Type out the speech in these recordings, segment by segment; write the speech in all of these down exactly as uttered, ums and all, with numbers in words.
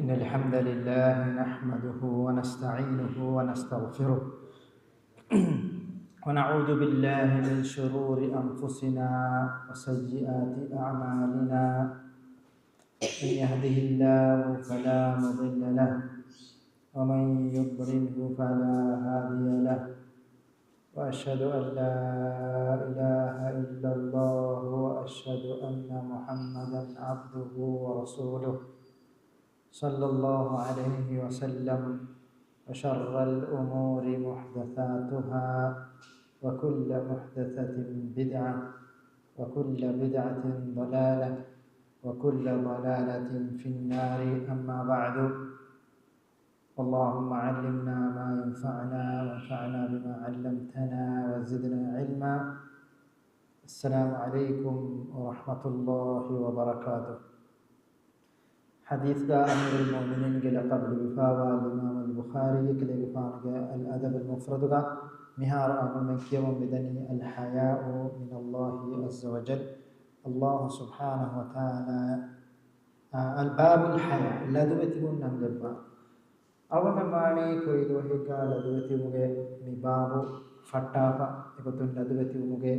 إن الحمد لله نحمده ونستعينه ونستغفره، ونعوذ بالله من شرور أنفسنا وسيئات أعمالنا. من يهده الله فلا مضل له، ومن يضلله فلا هادي له، وأشهد أن لا إله إلا الله، وأشهد أن محمدا عبده ورسوله، صلى الله عليه وسلم. وشر الأمور محدثاتها، وكل محدثة بدعة، وكل بدعة ضلالة، وكل ضلالة في النار. أما بعد، اللهم علمنا ما ينفعنا، وانفعنا بما علمتنا، وزدنا علما. السلام عليكم ورحمة الله وبركاته. ޙަދީޘްގަ އަމީރުލް މުއުމިނީންގެ ލަޤަބު ލިބިފާވާ އިމާމުލް ބުޚާރީ އެކަލޭގެފާނުގެ އަލް އަދަބުލް މުފްރަދުގަ މިހާރު އަޅުގަނޑުމެން ކިޔަވަން މިދަނީ الحياء من الله عز وجل. ﷲ ސުބްޙާނަހޫ ވަތަޢާލާ، އާ، އަލް ބާބުލް ޙަޔާ، ލަދުވެތިވުން ނަން ލެއްވާ. އަޅުގަނޑުމެން ވާނީ ކުރީ ދުވަހެއްގަ ލަދުވެތިވުމުގެ މި ބާބު ފައްޓާފަ. އެގޮތުން ލަދުވެތިވުމުގެ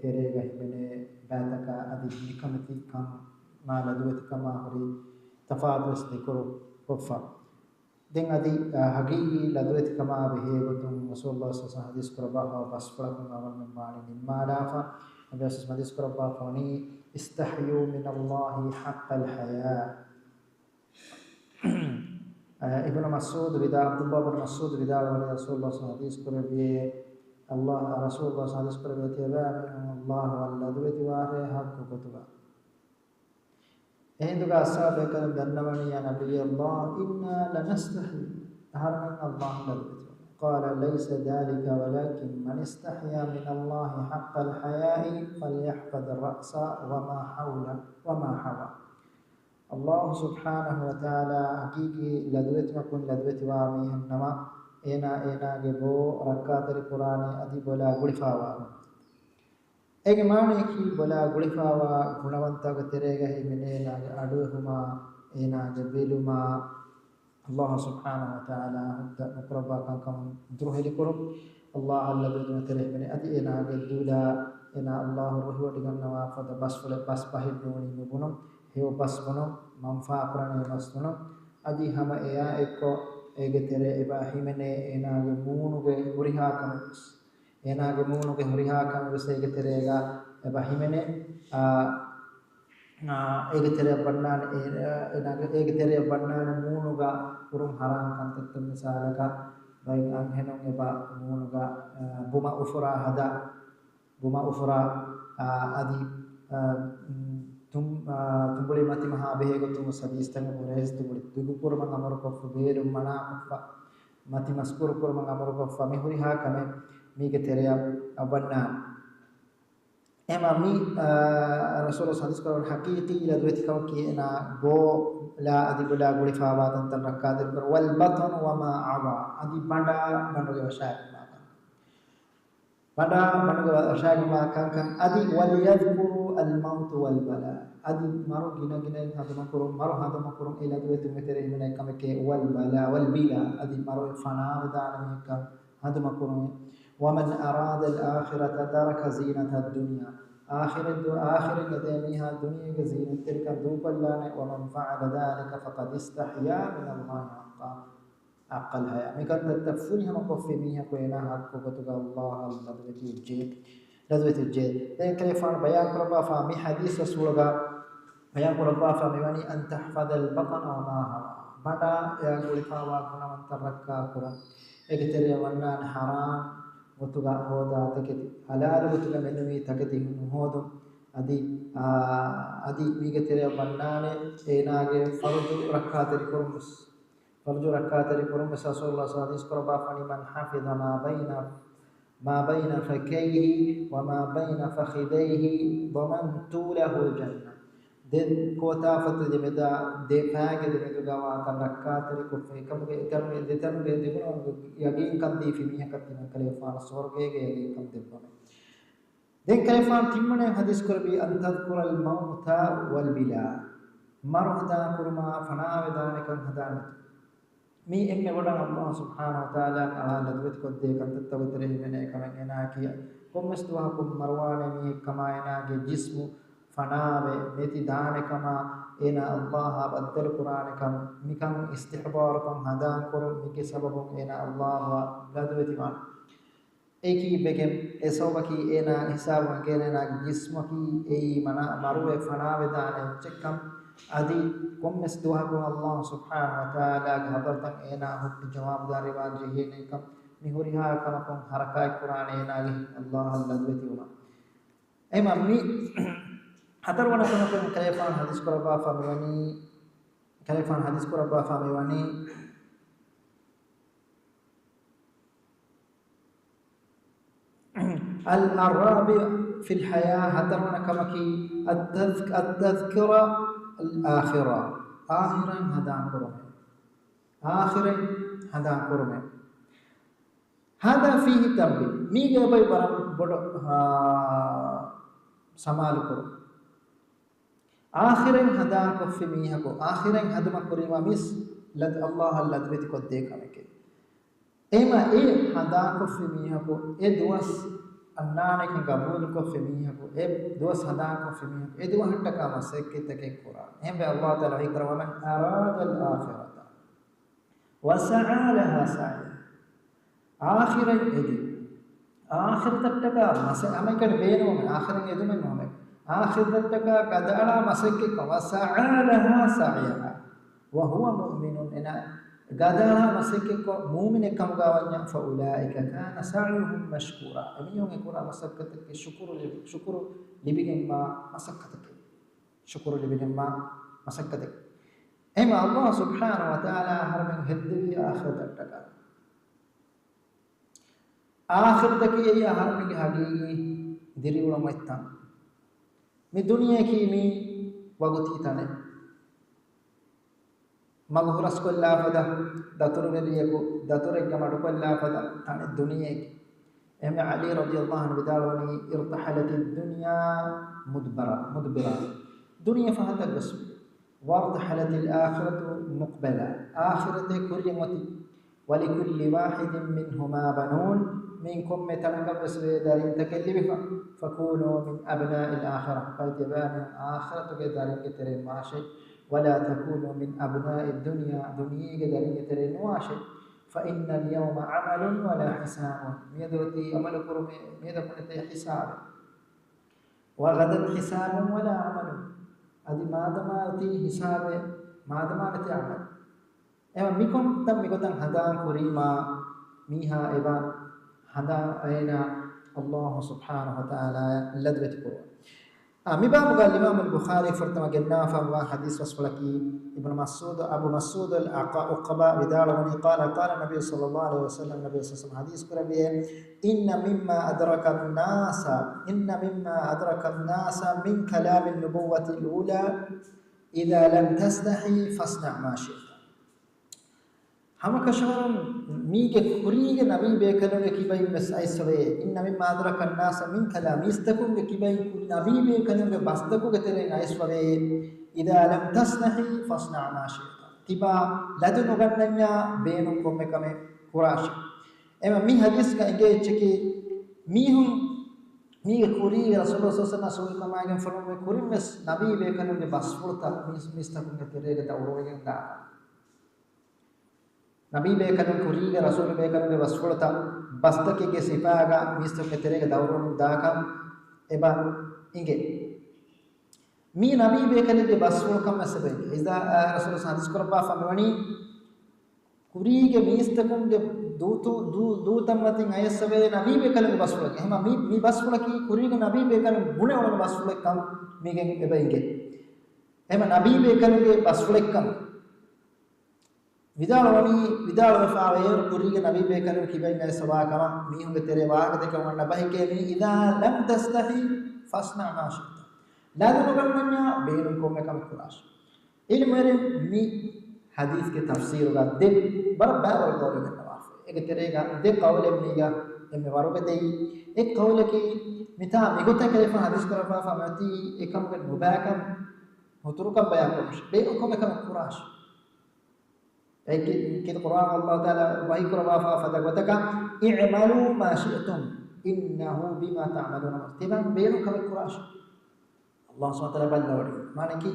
ތެރޭގަ ހިމެނޭ ބައިތަކާ އަދި ނިކަމެތިކަން މާ ލަދުވެތިކަމާ ހުރި ތަފާތުވެސް ޛިކުރު ކޮށްފަ. ދެން އަދި، އާ، ޙަޤީޤީ ލަދުވެތިކަމާ ބެހޭ ގޮތުން ރަސޫލުﷲ ޞައްލަﷲު ޢަލައިހި ވަސައްލަމަ ޙަދީޘް ކުރައްވާފަ ބަސްފުޅަކުން އަޅުގަނޑުމެން ވާނީ ނިންމާލާފަ. އެބަސް ޙަދީޘް ކުރައްވާފަ ވަނީ، استحيوا من الله حق الحياء. އާ، އިބްނު މަސްޢޫދު ވިދާ، ޢަބްދުﷲ ބިން މަސްޢޫދު ވިދާޅުވަނީ ރަސޫލުﷲ ޙަދީޘް ކުރެއްވިއޭ، ﷲ، ރަސޫލުﷲ ޙަދީޘް ކުރެއްވިއޭ ތިޔަބައިމީހުން ﷲ އަށް ލަދުވެތިވާށޭ ޙައްޤު ގޮތުގަ. އެހިނދުގަ އަޞްޙާބުބޭކަލުން ދަންނަވަނީ، يا نبي الله، إنا لنستحي، އަހަރެމެން ﷲ އަށް ލަދުވެތިވޭ. قال، ليس ذلك، ولكن من استحيا من الله حق الحياء فليحفظ الرأس وما حوله، وما حوى. ﷲ ސުބްޙާނަހޫ ވަތަޢާލާ ޙަޤީޤީ ލަދުވެތިވުމަކުން ލަދުވެތިވާ މީހެއް ނަމަ، އޭނާ އޭނާގެ ބޯ ރައްކާތެރި ކުރާނެ އަދި ބޮލާ ގުޅިފާވާ. އޭގެ މާނަޔަކީ، ބޮލާ ގުޅިފާވާ ގުނަވަންތާގެ ތެރޭގަ ހިމެނޭ އޭނާގެ އަޑުއެހުމާ، އޭނާގެ ބެލުމާ، ﷲ ސުބްޙާނަހޫ ވަތަޢާލާ ހުއްދަ ނުކުރައްވާ ކަންކަމުން ދުރުހެލިކުރުން. ﷲ އަށް ލަދުވެތިވުމުގެ ތެރޭ ހިމެނޭ އަދި އޭނާގެ ދުލާ، އޭނާ ﷲ ރުހިވޮޑިގަންނަވާ ފަދަ ބަސްފުޅެއް، ބަސް ބަހެއް ނޫނީ ނުބުނުން، ހެޔޮ ބަސް ބުނުން، މަންފާ ކުރަނީ ބަސް ބުނުން. އަދި ހަމަ އެއާ އެއްކޮށް އޭގެ ތެރޭ އެބަ ހިމެނޭ އޭނާގެ މޫނުގެ ހުރިހާ ކަމެއް ވެސް. އޭނާގެ މޫނުގެ ހުރިހާ ކަމެއް ވެސް އޭގެ ތެރޭގަ އެބަ ހިމެނޭ. އާ، އާ، އޭގެ ތެރެއަށް ވަންނާނެ، އޭ، އޭނާގެ، އޭގެ ތެރެއަށް ވަންނާނެ މޫނުގަ ކުރުން ހަރާން ކަންތައްތައް. މިސާލަކަށް، ބައެއް އަންހެނުން އެބަ މޫނުގަ، އާ، ބުމަ އުފުރާ ހަދާ، ބުމަ އުފުރާ، އާ، އަދި، އާ، ތުން-، އާ، ތުނބުޅި މަތިމަހާ ބެހޭ ގޮތުން ސަދީސްތަކުން ހުރޭސް ތުނބުޅި ދިގު ކުރުމަށް އަމުރުކޮށްފަ، ބޭލުން މަނާކޮށްފަ، މަތި މަސްކުރު ކުރުމަށް އަމުރުކޮށްފަ، މި ހުރިހާ ކަމެއް މީގެ ތެރެއަށް އަވަންނާނެ. އެމަ މި، އާ، ރަސޫލު ޙަދީޘް ކުރައްވަނީ ޙަޤީޤީ ލަދުވެތިކަމަކީ އޭނާ ބޯ ލާ އަދި ބޮލާ ގުޅިފާވާ ތަންތަން ރައްކާތެރި ކުރުން. والبطن وما حوى، އަދި ބަނޑާ ބަނޑުގެ ވަށާގެންވާ ކަން. ބަނޑާ ބަނޑުގެ ވަށާގެންވާ ކަންކަން. އަދި وليذكروا الموت والبلى، އަދި މަރު ގިނަގިނައިން ހަނދުމަކުރުން، މަރު ހަނދުމަކުރުން އެ ލަދުވެތިވުމުގެ ތެރޭ ހިމެނޭ ކަމެކޭ، والبلى، والبلى، އަދި މަރު ފަނާވެދާނެ މީހަކަށް ހަނދުމަކުރުން. ومن أراد الآخرة ترك زينة الدنيا، އާޚިރަތް ދު-، އާޚިރަތް އެދޭ މީހާ ދުނިޔޭގެ ޒީނަތްތެރިކަން ދޫކޮށްލާނެ. ومن فعل ذلك فقد استحيا من الله حق، حق الحياء. މިކަންތައްތައް ފުރިހަމަ ކޮށްފި މީހަކު އޭނާ ހައްޤު ގޮތުގަ ﷲ އަށް ލަދުވެތި އުއްޖެ، ލަދުވެތި އުއްޖެ. ދެން ކަލޭފާނު ބަޔާން ކުރައްވާފާ މި ޙަދީޘް ރަސޫލުގަ ބަޔާން ކުރައްވާފާ މިވަނީ أن تحفظ البطن وما حوى، ބަނޑާ އެއާ ގުޅިފާވާ ގުނަވަންތައް ރައްކާ ކުރަން. އޭގެ ތެރެއަށް ވަންނާނެ ޙަރާމް ގޮތުގަ ހޯދާ ތަކެތި، ޙަލާލު ގޮތުގަ މެނުވީ ތަކެތި ނުހޯދުން. އަދި، އާ، އަދި މީގެ ތެރެއަށް ވަންނާނެ އޭނާގެ ފަރުޟު ރައްކާތެރި ކުރުން ވެސް. ފަރުޟު ރައްކާތެރި ކުރުން ވެސް ރަސޫލުﷲ ޙަދީޘް ކުރައްވާފަ ވަނީ من حفظ ما بين، ما بين فكيه وما بين فخذيه ضمنت له الجنة. ދެ ކޯތާފަތު ދެމެދާ، ދެ ފައިގެ ދެމެދުގަ ވާތަން ރައްކާތެރި ކޮށްފަ، އެކަމުގެ އެތަނުގެ ދެތަނުގެ ދެގުނަވަން ޔަގީންކަން ދީފި މީހަކަށް ތިމަން ކަލޭފާނު ސުވަރުގޭގެ ޔަގީންކަން ދެއްވަމެ. ދެން ކަލޭފާނު ތިންވަނަ ޙަދީޘް ކުރެއްވީ أن تذكر الموت والبلى. މަރު ހަނދާން ކުރުމާ ފަނާވެދާނެކަން ހަނދާން ނެތު. މީ އެންމެ ބޮޑަށް އައްލާހު ސުބްޙާނަހު ވަތަޢާލާ އަޅާ ލަދުވެތި ކޮށްދޭ ކަންތައްތަކުގެ ތެރެއިން އެންމެ ބޮޑަށް ކަމެއް އޭނާއަކީ، ކޮންމެސް ދުވަހަކު މަރުވާނެ މީހެއްކަމާ އޭނާގެ ޖިސްމު ފަނާވެ ނެތި ދާނެކަމާ އޭނާ އައްލާހާ ބައްދަލު ކުރާނެކަން، މިކަން އިސްތިޙްޟާރުކޮށް ހަނދާން ކުރުން މީގެ ސަބަބުން އޭނާ އައްލާހުއާ ލަދުވެތިވާނެ. އެއީކީ ވެގެން އެ ސަބަބަކީ އޭނާ ހިސާބުން އެނގޭނެ އޭނާގެ ޖިސްމަކީ އެއީ މަނާ މަރުވެ ފަނާވެދާނެ އެއްޗެއްކަން. އަދި ކޮންމެސް ދުވަހަކު އައްލާހު ސުބްޙާނަހު ވަތަޢާލާގެ ޙަޟްރަތަށް އޭނާ ހުއްޓި ޖަވާބުދާރީވާން ޖެހޭނެކަން. މި ހުރިހާ ކަމަކުން ޙަރަކާތް ކުރާނެ އޭނާގެ ހިތް އައްލާހަށް ލަދުވެތިވުމަށް. އެހެންވީމާ މި ހަތަރުވަނަ ކަމަކުން ކަލޭފާނު ޙަދީޘް ކުރައްވާފާ މިވަނީ، ކަލޭފާނު ޙަދީޘް ކުރައްވާފާ މިވަނީ، الرابع في الحياة، ހަތަރުވަނަ ކަމަކީ، التذك-، التذكرة الآخرة، އާޚިރަތް ހަނދާން ކުރުމެއް. އާޚިރަތް ހަނދާން ކުރުމެއް. هذا فيه تنبيه، މީގެ އެބައި ވަރަށް ބޮޑު، އާ، ސަމާލު ކުރުން. އާޚިރަތް ހަނދާންކޮށްފި މީހަކު، އާޚިރަތް ހަނދުމަ ކުރީމާ މީސް ލަދު-، އައްލާހަށް ލަދުވެތި ކޮށްދޭ ކަމެކޭ. އެހެންވީމާ އެ ހަނދާންކޮށްފި މީހަކު، އެ ދުވަސް އަންނާނެކަން ގަބޫލުކޮށްފި މީހަކު، އެ ދުވަސް ހަނދާންކޮށްފި މީހަކު، އެ ދުވަހަށްޓަކާ މަސައްކަތްތަކެއް ކުރާނެ. އެހެންވެ، އައްލާހު ތަޢާލާ ވަޙީކުރައްވާ، من أراد الآخرة وسعى لها سعيها. އާޚިރަތް އެދި. އާޚިރަތަށްޓަކާ މަސަ-، ހަމައެކަނި ބޭނުމެއް، އާޚިރަތް އެދުމެއް ނޫން. އާޚިރަތަށްޓަކާ ގަދައަޅާ މަސައްކަތްކޮށް، وسعى لها سعيها وهو مؤمن، އޭނާ ގަދައަޅާ މަސައްކަތްކޮށް، މުއުމިނެއް ކަމުގަ ވަންޏާ، فأولئك كان سعيهم مشكورا، އެމީހުން އެކުރާ މަސައްކަތަކީ ޝުކުރު ލިބި-، ޝުކުރު ލިބިގެންވާ މަސައްކަތެކޭ. ޝުކުރު ލިބިގެންވާ މަސައްކަތެއް. އެހެންވީމާ އައްލާހު ސުބްޙާނަހު ވަތަޢާލާ އަހަރުމެން ހެއްދެވީ އާޚިރަތަށްޓަކާ. އާޚިރަތަކީ އެއީ އަހަރުމެންގެ ހަގީގީ ދިރިއުޅުމުގެ ތަން. މި ދުނިޔެއަކީ މީ ވަގުތީ ތަނެއް. މަގު ހުރަސްކޮށްލާފަދަ ދަތުރުވެރިޔަކު ދަތުރެއްގަ މަޑުކޮށްލާފަދަ ތަނެއް ދުނިޔެއަކީ. އެހެންވެ ޢަލީ ރަޟިޔަﷲ ޢަންހު ވިދާޅުވަނީ، ارتحلت الدنيا مدبرا، مدبرا. ދުނިޔެ ފަހަތަށް ގޮސް، وارتحلت الآخرة مقبلا، އާޚިރަތޭ ކުރިއަށް އޮތީ. ولكل واحد منهما بنون، މިއިން ކޮންމެ ތަނަކަށްވެސް ވޭ ދަރިންތަކެއް ލިބިފަ. فكونوا من أبناء الآخرة، ފަހެ ތިޔަބައިމީހުން އާޚިރަތުގެ ދަރިންގެ ތެރެއިން ވާށޭ. ولا تكونوا من أبناء الدنيا، ދުނިޔޭގެ ދަރިންގެ ތެރެއިން ނުވާށޭ. فإن اليوم عمل ولا حساب، މިއަދު އޮތީ ޢަމަލު ކުރުމެއް، މިއަދަކު ނެތޭ ޙިސާބެއް. وغدا حساب ولا عمل، އަދި މާދަމާ އޮތީ ޙިސާބެއް، މާދަމާ ނެތޭ ޢަމަލެއް. އެހެންވީމާ މިކޮން ތަން މިގޮތަށް ހަނދާން ކުރީމާ، މީހާ އެބަ ހަނދާން އޭނާ އައްލާހު ސުބްޙާނަހު ވަތަޢާލާ ލަދުވެތި ކުރުވަން. އާ، މި ބާބުގަ އިމާމުލް ބުޚާރީ ފުރަތަމަ ގެންނާފަވާ ޙަދީޘް ބަސްފުޅަކީ، އިބްނު މަސްޢޫދު، އަބޫ މަސްޢޫދު އަލް ޢުޤްބާ ވިދާޅުވަނީ، قال، قال النبي صلى الله عليه وسلم، ނަބީ ޞައްލަﷲު ޢަލައިހި ވަސައްލަމަ ޙަދީޘް ކުރެއްވިއޭ، إن مما أدرك الناس، إن مما أدرك الناس من كلام النبوة الأولى، إذا لم تستح فاصنع ما شئت. ހަމަކަށަވަރުން މީގެ ކުރީގެ ނަބީ ބޭކަލުންގެ ކިބައިން ވެސް އައިސްފަވޭ. إن مما أدرك الناس من كلام، މީސްތަކުންގެ ކިބައިން ކުރި ނަބީ ބޭކަލުންގެ ބަސްތަކުގެ ތެރެއިން އައިސްފަވޭ. إذا لم تستح فاصنع ما شئت. ތިބާ ލަދު ނުގަންނަންޏާ ބޭނުން ކޮންމެ ކަމެއް ކުރާށޭ. އެހެންވީމާ މި ޙަދީޘްގަ އެނގޭ އެއްޗަކީ، މީހުން މީގެ ކުރީގެ ރަސޫލު ޞައްލަﷲު ޢަލައިހި ވަސައްލަމަ ސޫރިކަމާގެން ފުރުމުވެ ކުރިން ވެސް ނަބީ ބޭކަލުންގެ ބަސްފުޅުތައް މީސް-، މީސްތަކުންގެ ތެރޭގަ ދައުރުވެގެން ދާ. ނަބީ ބޭކަލުން ކުރީގެ ރަސޫލު ބޭކަލުންގެ ބަސްފުޅުތައް ބަސްތަކެއްގެ ސިފައިގަ މީސްތަކުގެ ތެރޭގަ ދައުރުވެގެން ދާކަން އެބަ އިނގޭ. މީ ނަބީ ބޭކަލެއްގެ ބަސްފުޅުކަން ވެސް އެބަ އިނގޭ. އިޒާ، އާ، ރަސޫލު ޙަދީޘް ކުރައްވާފަ މިވަނީ، ކުރީގެ މީސްތަކުންގެ ދޫތު-، ދޫ-، ދޫތައް މަތިން އައިސްފަވޭ ނަބީ ބޭކަލުންގެ ބަސްފުޅެއް. އެހެންވީމާ މި، މި ބަސްފުޅަކީ ކުރީގެ ނަބީ ބޭކަލުން ބުނެ އުޅުނު ބަސްފުޅެއްކަން މީގެން އެބަ އިނގޭ. އެހެންވީމާ ނަބީ ބޭކަލުންގެ ބަސްފުޅެއްކަން ވިދާޅުވަނީ، ވިދާޅުވެފަވޭ ކުރީގެ ނަބީ ބޭކަލުން ކިބައިން އައިސްފަވާ ކަމަށް. މީހުންގެ ތެރޭ ވާހަކަދެއްކަމުން އަންނަ ބަހެކޭ މީ. إذا لم تستح فاصنع ما شئت. ލަދު ނުގަންނަންޏާ ބޭނުން ކޮންމެ ކަމެއް ކުރާށޭ. ޢިލްމުވެރިން މި ޙަދީޘްގެ ތަފްސީރުގަ ދެ ވަރަށް ބައިވަރު ޤައުލެއް ގަންނަވާފަ. އޭގެ ތެރޭގަ ދެ ޤައުލެއް މީގަ އެންމެ ވަރުގަދައީ. އެއް ޤައުލަކީ މިތާ މިގޮތަށް ކަލޭފާނު ޙަދީޘް ކުރައްވާފަ މިއޮތީ އެކަމުގެ ނުބައިކަން. ހުތުރުކަން ބަޔާން ކުރުމަށް ބޭނުން ކޮންމެ ކަމެއް ކުރާށި. އެއީ ކި-، ކީރިތި ޤުރުއާން ﷲ ތަޢާލާ ވަޙީ ކުރައްވާފާ ފަދަ ގޮތަކަށް، "اعملوا ما شئتم إنه بما تعملون بصير." ތިމަން ބޭނުން ކަމެއް ކުރާށި. ﷲ ސުބްޙާނަހޫ ވަތަޢާލާ ބައްލަވަޑި. މާނައަކީ،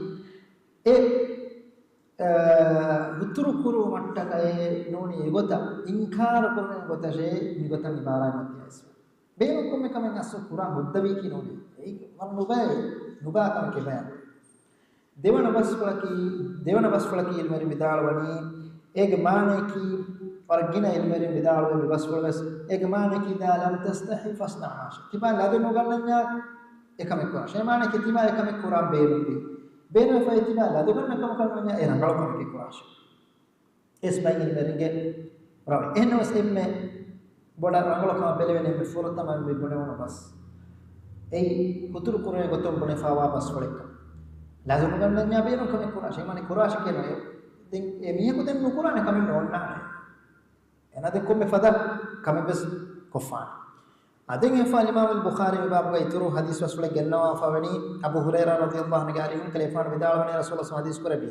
އެ، އަ، ހުތުރު ކުރުމަށްޓަކައި ނޫނީ އެގޮތަށް އިންކާރު ކުރުމުގެ ގޮތަށޭ މިގޮތަށް އިބާރާތް މަތި އައިސްފަ. ބޭނުން ކޮންމެ ކަމެއް އަސްލު ކުރާ ހުއްދަވީކީ ނޫނީ. އެއީ ވަރަށް ނުބައި، ނުބާ ކަމެކޭ ބަޔާން. ދެވަނަ ބަސްފުޅަކީ، ދެވަނަ ބަސްފުޅަކީ ޢިލްމުވެރިން ވިދާޅުވަނީ، އޭގެ މާނައަކީ، ވަރަށް ގިނަ ޢިލްމުވެރިން ވިދާޅުވޭ މި ބަސްފުޅުވެސް، އޭގެ މާނައަކީ، "إذا لم تستح فاصنع ما شئت." ތިމާ ލަދު ނުގަންނަންޏާ އެކަމެއް ކުރާށޭ. އެ މާނައަކީ ތިމާ އެކަމެއް ކުރާން ބޭނުންވީ. ބޭނުންވެފައި ތިމާ ލަދުގަންނަ ކަމަކަށް ނުވަންޏާ އެ ރަނގަޅު ކަމެކޭ ކުރާށޭ. އެސް ބައި ޢިލްމުވެރިންގެ ރައުޔެއް. އެހެންނަމަވެސް އެންމެ ބޮޑަށް ރަނގަޅު ކަމަށް ބެލެވޭނެ އެންމެ ފުރަތަމަ މި ބުނެވުނު ބަސް. އެއީ ހުތުރު ކުރުމުގެ ގޮތުން ބުނެފައިވާ ބަސްފުޅެއްކަން. ލަދު ނުގަންނަންޏާ ބޭނުން ކަމެއް ކުރާށޭ. އެ މާނައަކީ ކުރާށޭ ކިޔަނީ. ދެން އެ މީހަކު ދެން ނުކުރާނެ ކަމެއް ނޯންނާނެ. އޭނާ ދެން ކޮންމެ ފަދަ ކަމެއް ވެސް ކޮށްފާނެ. އާ، ދެން އެފާ އިމާމުލް ބުޚާރީ މި ބާބުގަ އިތުރު ޙަދީޘް ބަސްފުޅެއް ގެންނަވާފަ ވަނީ އަބޫ ހުރައިރާ ރަޟިޔަﷲ ޢަންހުގެ އަރިހުން ކަލޭފާނު ވިދާޅުވަނީ ރަސޫލު ޙަދީޘް ކުރެއްވި.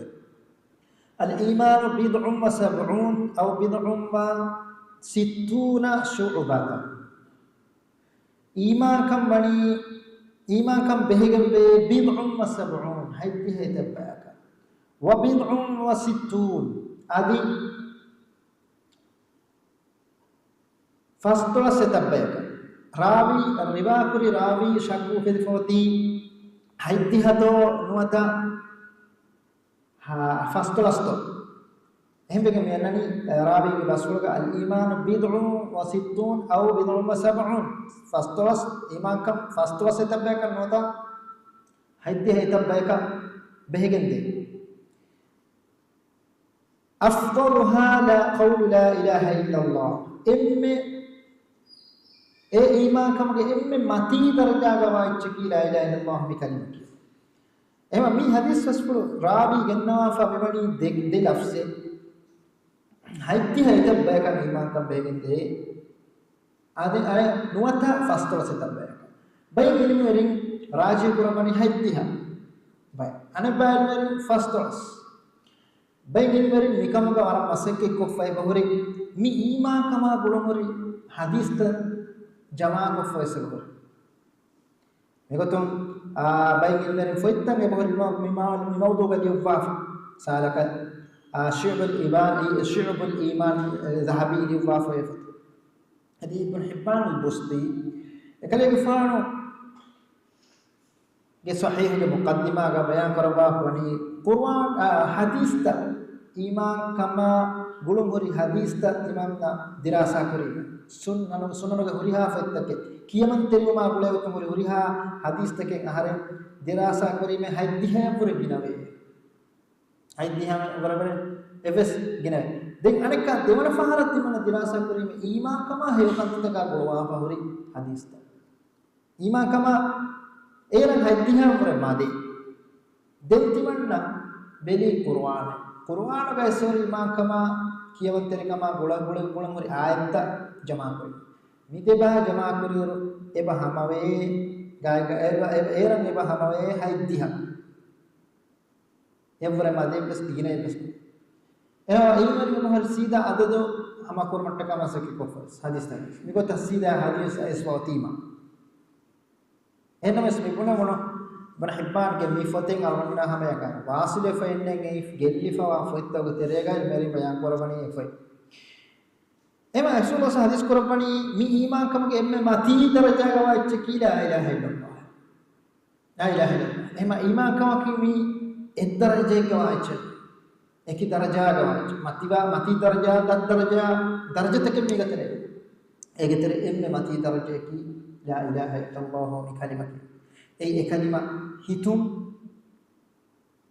الإيمان بضع وسبعون أو بضع وستون شعبة. އީމާންކަން ވަނީ، އީމާންކަން ބެހިގެންވޭ، بضع وسبعون، ހަތްދިހަ އެތައް ބަޔަކަށް. وبضع وستون، އަދި ފަސްދޮޅަސް އެތައް ބަޔަކަށް. ރާވީ، ރިވާކުރި ރާވީ ޝައްކު އުފެދިފަ އޮތީ ހަތްދިހަތޯ ނުވަތަ ހާ، ފަސްދޮޅަސްތޯ. އެހެންވެގެން މި އަންނަނީ، އަ، ރާވީގެ ބަސްފުޅުގަ، الإيمان بضع وستون أو بضع وسبعون. ފަސްދޮޅަސް، އީމާންކަން ފަސްދޮޅަސް އެތައް ބަޔަކަށް ނުވަތަ ހަތްދިހަ އެތައް ބަޔަކަށް ބެހިގެންދޭ. أفضلها لا، قول لا إله إلا الله. އެންމެ، އެ އީމާންކަމުގެ އެންމެ މަތީ ދަރަޖާގަ ވާ އެއްޗަކީ لا إله إلا الله މި ކަލިމަކީ. އެހެންވީމަ މި ޙަދީޘް ބަސްފުޅު ރާވީ ގެންނަވާފަ މިވަނީ ދެ، ދެ ލަފްޒެއް. ހަތްދިހަ އެތައް ބަޔަކަށް އީމާންކަން ބެހިގެންދޭ. އަދި އަނެއް ނުވަތަ ފަސްދޮޅަސް އެތައް ބަޔަކަށް. ބައެއް ޢިލްމުވެރިން ރާޖީ ކުރައްވަނީ ހަތްދިހަ ބައެއް. އަނެއް ބައެއް ޢިލްމުވެރިން ފަސްދޮޅަސް. ބައެއް ޢިލްމުވެރިން މިކަމުގަ ވަރަށް މަސައްކަތްކޮށްފަ އެބަހުރި، މި އީމާންކަމާ ގުޅުންހުރި ޙަދީޘްތައް ޖަމާކޮށްފަ ވެސް އެބަހުރި. މިގޮތުން، އާ، ބައެއް ޢިލްމުވެރިން ފޮތްތައް އެބަހުރި މި، މި، މި މައުޟޫޢުގަ ލިޔުއްވާފަ. ސާލަކަށް، އާ، ޝުޢަބުލް އީމާން، އީ، ޝުޢަބުލް އީމާން، އެ، ޛަހަބީ ލިޔުއްވާފަ އެ ފޮތު. އަދި އިބްނު ޙިއްބާނުލް ބުސްތީ އެކަލޭގެފާނުގެ ޞަޙީޙުގެ މުޤައްދިމާގަ ބަޔާން ކުރައްވާފަ ވަނީ، ޤުރުއާން، އާ، ޙަދީޘްތައް، އީމާންކަމާ ގުޅުންހުރި ޙަދީޘްތައް ތިމަންނަ ދިރާސާ ކުރީމަ، ސުންނަނު، ސުނަނުގެ ހުރިހާ ފޮތްތަކެއް، ކިޔަމަންތެރިވުމާ ގުޅޭގޮތުން ހުރި ހުރިހާ ޙަދީޘްތަކެއް އަހަރެން ދިރާސާ ކުރީމަ ހަތްދިހައަށްވުރެ ގިނަވޭ. ހަތްދިހަ ވަރަށްވުރެ އެއްވެސް ގިނަވޭ. ދެން އަނެއްކާ ދެވަނަ ފަހަރަށް ތިމަންނަ ދިރާސާ ކުރީމަ އީމާންކަމާ ހެޔޮކަންތައްތަކާ ގުޅުވާފަ ހުރި ޙަދީޘްތައް. އީމާންކަމާ އޭރަށް ހަތްދިހައަށްވުރެ މަދެ. ދެން ތިމަންނަ ބެލީ ޤުރުއާނެއް. ޤުރުއާނުގައި ސޯރި އީމާންކަމާ ކިޔަވަންތެރިކަމާ ގުޅަ، ގުޅަ، ގުޅަން ހުރި އާޔަތްތައް ޖަމާކުރި. މި ދެބަހަށް ޖަމާކުރިއިރު އެބަ ހަމަވޭ، ގާތްގަ އެބަ، އެ، އޭރަށް އެބަ ހަމަވޭ ހަތްދިހަ. އެއްވުރެ މަދެއްވެސް ގިނައެއްވެސް ނެތް. އެހާ އިލްމުވެރިން އެބަހުރި ސީދާ އަދަދު ހަމަކުރުމަށްޓަކާ މަސައްކަތްކޮށްފަވެސް ޙަދީޘްތަކެއް. މިގޮތަށް ސީދާ ޙަދީޘް އައިސްފަ އޮތީމަ. އެހެންނަމަވެސް މި ބުނެވުނު އިބްނު ޙިއްބާންގެ މި ފޮތެއް އަޅުގަނޑުމެންނާ ހަމަޔަކަށް ވާސިލްވެފަ އިންނަން އެއީ ގެއްލިފަވާ ފޮތްތަކުގެ ތެރޭގައި މެރި ބަޔާން ކުރައްވަނީ އެ ފޮތް. އެމަ ރަސޫލު ޙަދީޘް ކުރައްވަނީ މި އީމާންކަމުގެ އެންމެ މަތީ ދަރަޖާގަވާ އެއްޗަކީ لا إله إلا الله. لا إله إلا الله. އެމަ އީމާންކަމަކީ މީ އެއްދަރަޖައެއްގަވާ އެއްޗެއް. އެކި ދަރަޖާގަވާ އެއްޗެއް. މަތިވާ، މަތީ ދަރަޖާ، ދަށް ދަރަޖާ، ދަރަޖަތަކެއް މީގަ ތެރޭ. އޭގެ ތެރޭ އެންމެ މަތީ ދަރަޖައަކީ لا إله إلا الله މި ކަލިމަކީ. އެއީ އެ ކަލިމަ ހިތުން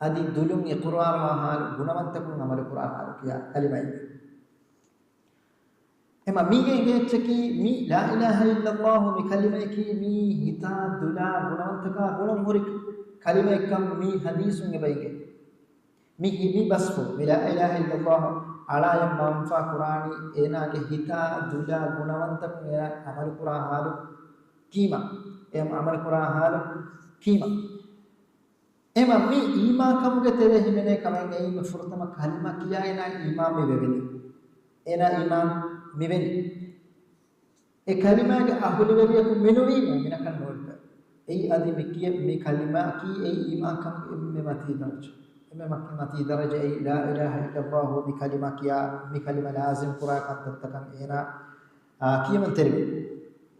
އަދި ދުލުން އިޤުރާރުވާ ޙާލު، ގުނަވަންތަކުން ޢަމަލުކުރާ ޙާލު ކިޔާ ކަލިމައެއް. އެމަ މީގެ އެނގޭ އެއްޗަކީ މި لا إله إلا الله މި ކަލިމަޔަކީ މީ ހިތާ ދުލާ ގުނަވަންތަކާ ގުޅުން ހުރި ކަލިމައެއްކަން މި ޙަދީޘުން އެބަ އެނގޭ. މި ހި-، މި ބަސްފުޅު، މި لا إله إلا الله އަޅާއަށް މަންފާ ކުރާނީ އޭނާގެ ހިތާ ދުލާ ގުނަވަންތަކުން އޭނާ ޢަމަލުކުރާ ޙާލު ކީމަ. އެ ޢަމަލުކުރާ ޙާލު ކީމަ. އެމަ މި އީމާންކަމުގެ ތެރޭ ހިމެނޭ ކަމެއް އެއީ މި ފުރަތަމަ ކަލިމަ ކިޔާ އޭނާ އީމާން މި ވެވެނީ. އޭނާ އީމާން މިވެނީ. އެ ކަލިމާގެ އަހުލުވެރިޔަކު މިނުވީ މުއުމިނަކަށް ނޫންތަ؟ އެއީ އަދި މި ކިޔެ މި ކަލިމާއަކީ އެއީ އީމާންކަމުގެ އެންމެ މަތީ ދަރަޖަ. އެންމެ މަ-، މަތީ ދަރަޖަ އެއީ ލާ އިލާހަ އިއްލައްލާހު މި ކަލިމާ ކިޔާ، މި ކަލިމާ ލާޒިމް ކުރާ ކަންތައްތަކަށް އޭނާ، އާ، ކިޔަމަންތެރިވެ.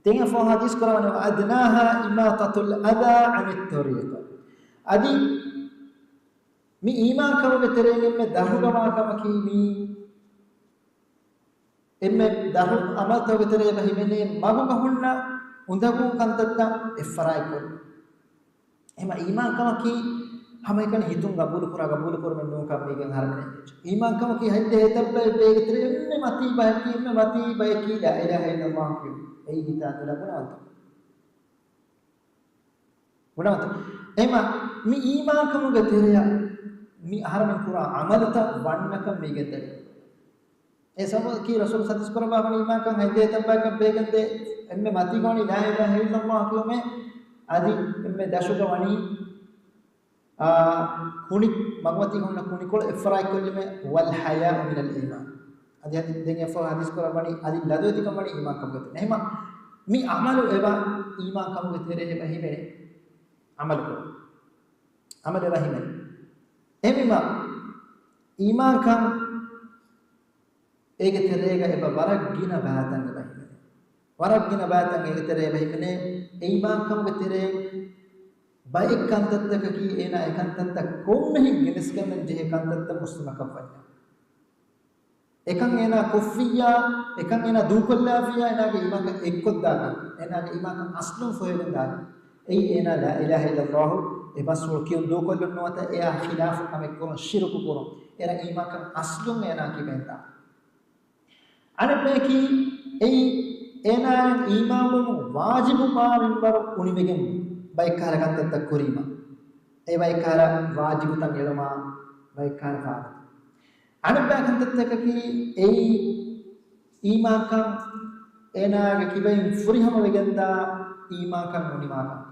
ދެން އެފަހު ޙަދީޘް ކުރައްވަނީ، "وأدناها إماطة الأذى عن الطريق." އަދި މި އީމާންކަމުގެ ތެރެއިން އެންމެ ދަށުގަވާ ކަމަކީ މީ އެންމެ ދަށު ޢަމަލުތަކުގެ ތެރޭ އެބަ ހިމެނޭ މަގުގަ ހުންނަ އުނދަގޫ ކަންތައްތައް އެއްފަރާތްކޮށް. އެހެންމަ އީމާންކަމަކީ ހަމައެކަނި ހިތުން ގަބޫލުކުރާ، ގަބޫލުކުރުމެއް ނޫންކަން މީގެން އަހަރެމެން އެނގިއްޖެ. އީމާންކަމަކީ ހަތްދޭ ހިތަށް ބައެއް ބޭގެ ތެރޭ އެންމެ މަތީ ބަޔަކީ، އެންމެ މަތީ ބަޔަކީ ލާ އިލާހަ އިއްލައްލާހު ކިޔުން. އެއީ ހިތާ ދުލާ ގުނަވަންތަ. ގުނަވަންތަ. އެހެންމަ މި އީމާންކަމުގެ ތެރެއަށް މި އަހަރެމެން ކުރާ ޢަމަލުތައް ވަންނަކަން މީގެން ދަނީ. އެ ސަބަބަކީ ރަސޫލު ޙަދީޘް ކުރައްވާފަނީ އީމާންކަން ހަތްދޭ ހިތަށް ބަޔަކަށް ބޭގެންދޭ އެންމެ މަތީގަ ވަނީ ލާ އިލާހަ އިއްލައްލާހު ކިޔުމޭ، އަދި އެންމެ ދަށުގަ ވަނީ، އާ، ކުނި-، މަގުމަތީގަ ހުންނަ ކުނިކޮޅު އެއްފަރާތްކޮށްލުމޭ، "والحياء من الإيمان." އަދި އަދި ދެން އެފަހު ޙަދީޘް ކުރައްވަނީ އަދި ލަދުވެތިކަން ވަނީ އީމާންކަމުގެ ތެރޭ. އެހެންމަ މި ޢަމަލު އެބަ އީމާންކަމުގެ ތެރޭ އެބަ ހިމެނޭ. ޢަމަލު ކުރުން. ޢަމަލު އެބަ ހިމެނޭ. އެހެންވީމަ އީމާންކަން އޭގެ ތެރޭގަ އެބަ ވަރަށް ގިނަ ބައިތައް އެބަ ހިމެނޭ. ވަރަށް ގިނަ ބައިތައް އޭގެ ތެރޭ އެބަ ހިމެނޭ. އެ އީމާންކަމުގެ ތެރޭ ބައެއް ކަންތައްތަކަކީ އޭނާ އެ ކަންތައްތައް ކޮންމެހެން ގެނެސްގަންނަން ޖެހޭ ކަންތައްތައް މުސްލިމަކަށް ވަންޏާ. އެކަން އޭނާ ކޮށްފިއްޔާ، އެކަން އޭނާ ދޫކޮށްލާފިއްޔާ، އޭނާގެ އީމާންކަން އެއްކޮށްދާކަން، އޭނާގެ އީމާންކަން އަސްލުން ފޮހެގެން ދާކަން. އެއީ އޭނާ ލާ އިލާހަ އިއްލައްލާހު އެ ބަސްފުޅު ކިޔުން ދޫކޮށްލުން ނުވަތަ އެއާ ޚިލާފު ކަމެއް ކުރުން، ޝިރުކު ކުރުން. އޭނާ އީމާންކަން އަސްލުން އޭނާ ކިބައިން ދާ. އަނެއްބަޔަކީ އެއީ އޭނާއަށް އީމާންވުމުގެ ވާޖިބު ބާވިންވަރު އުނިމެގެން ބައެއްކަހަލަ ކަންތައްތައް ކުރީމަ. އެ ބައެއްކަހަލަ ވާޖިބުތައް އެޅުމާ، ބައެއްކަހަލަ ފާޑު. އަނެއްބައި ކަންތައްތަކަކީ އެއީ އީމާންކަން އޭނާގެ ކިބައިން ފުރިހަމަވެގެންދާ އީމާންކަން ނުނިމާކަން.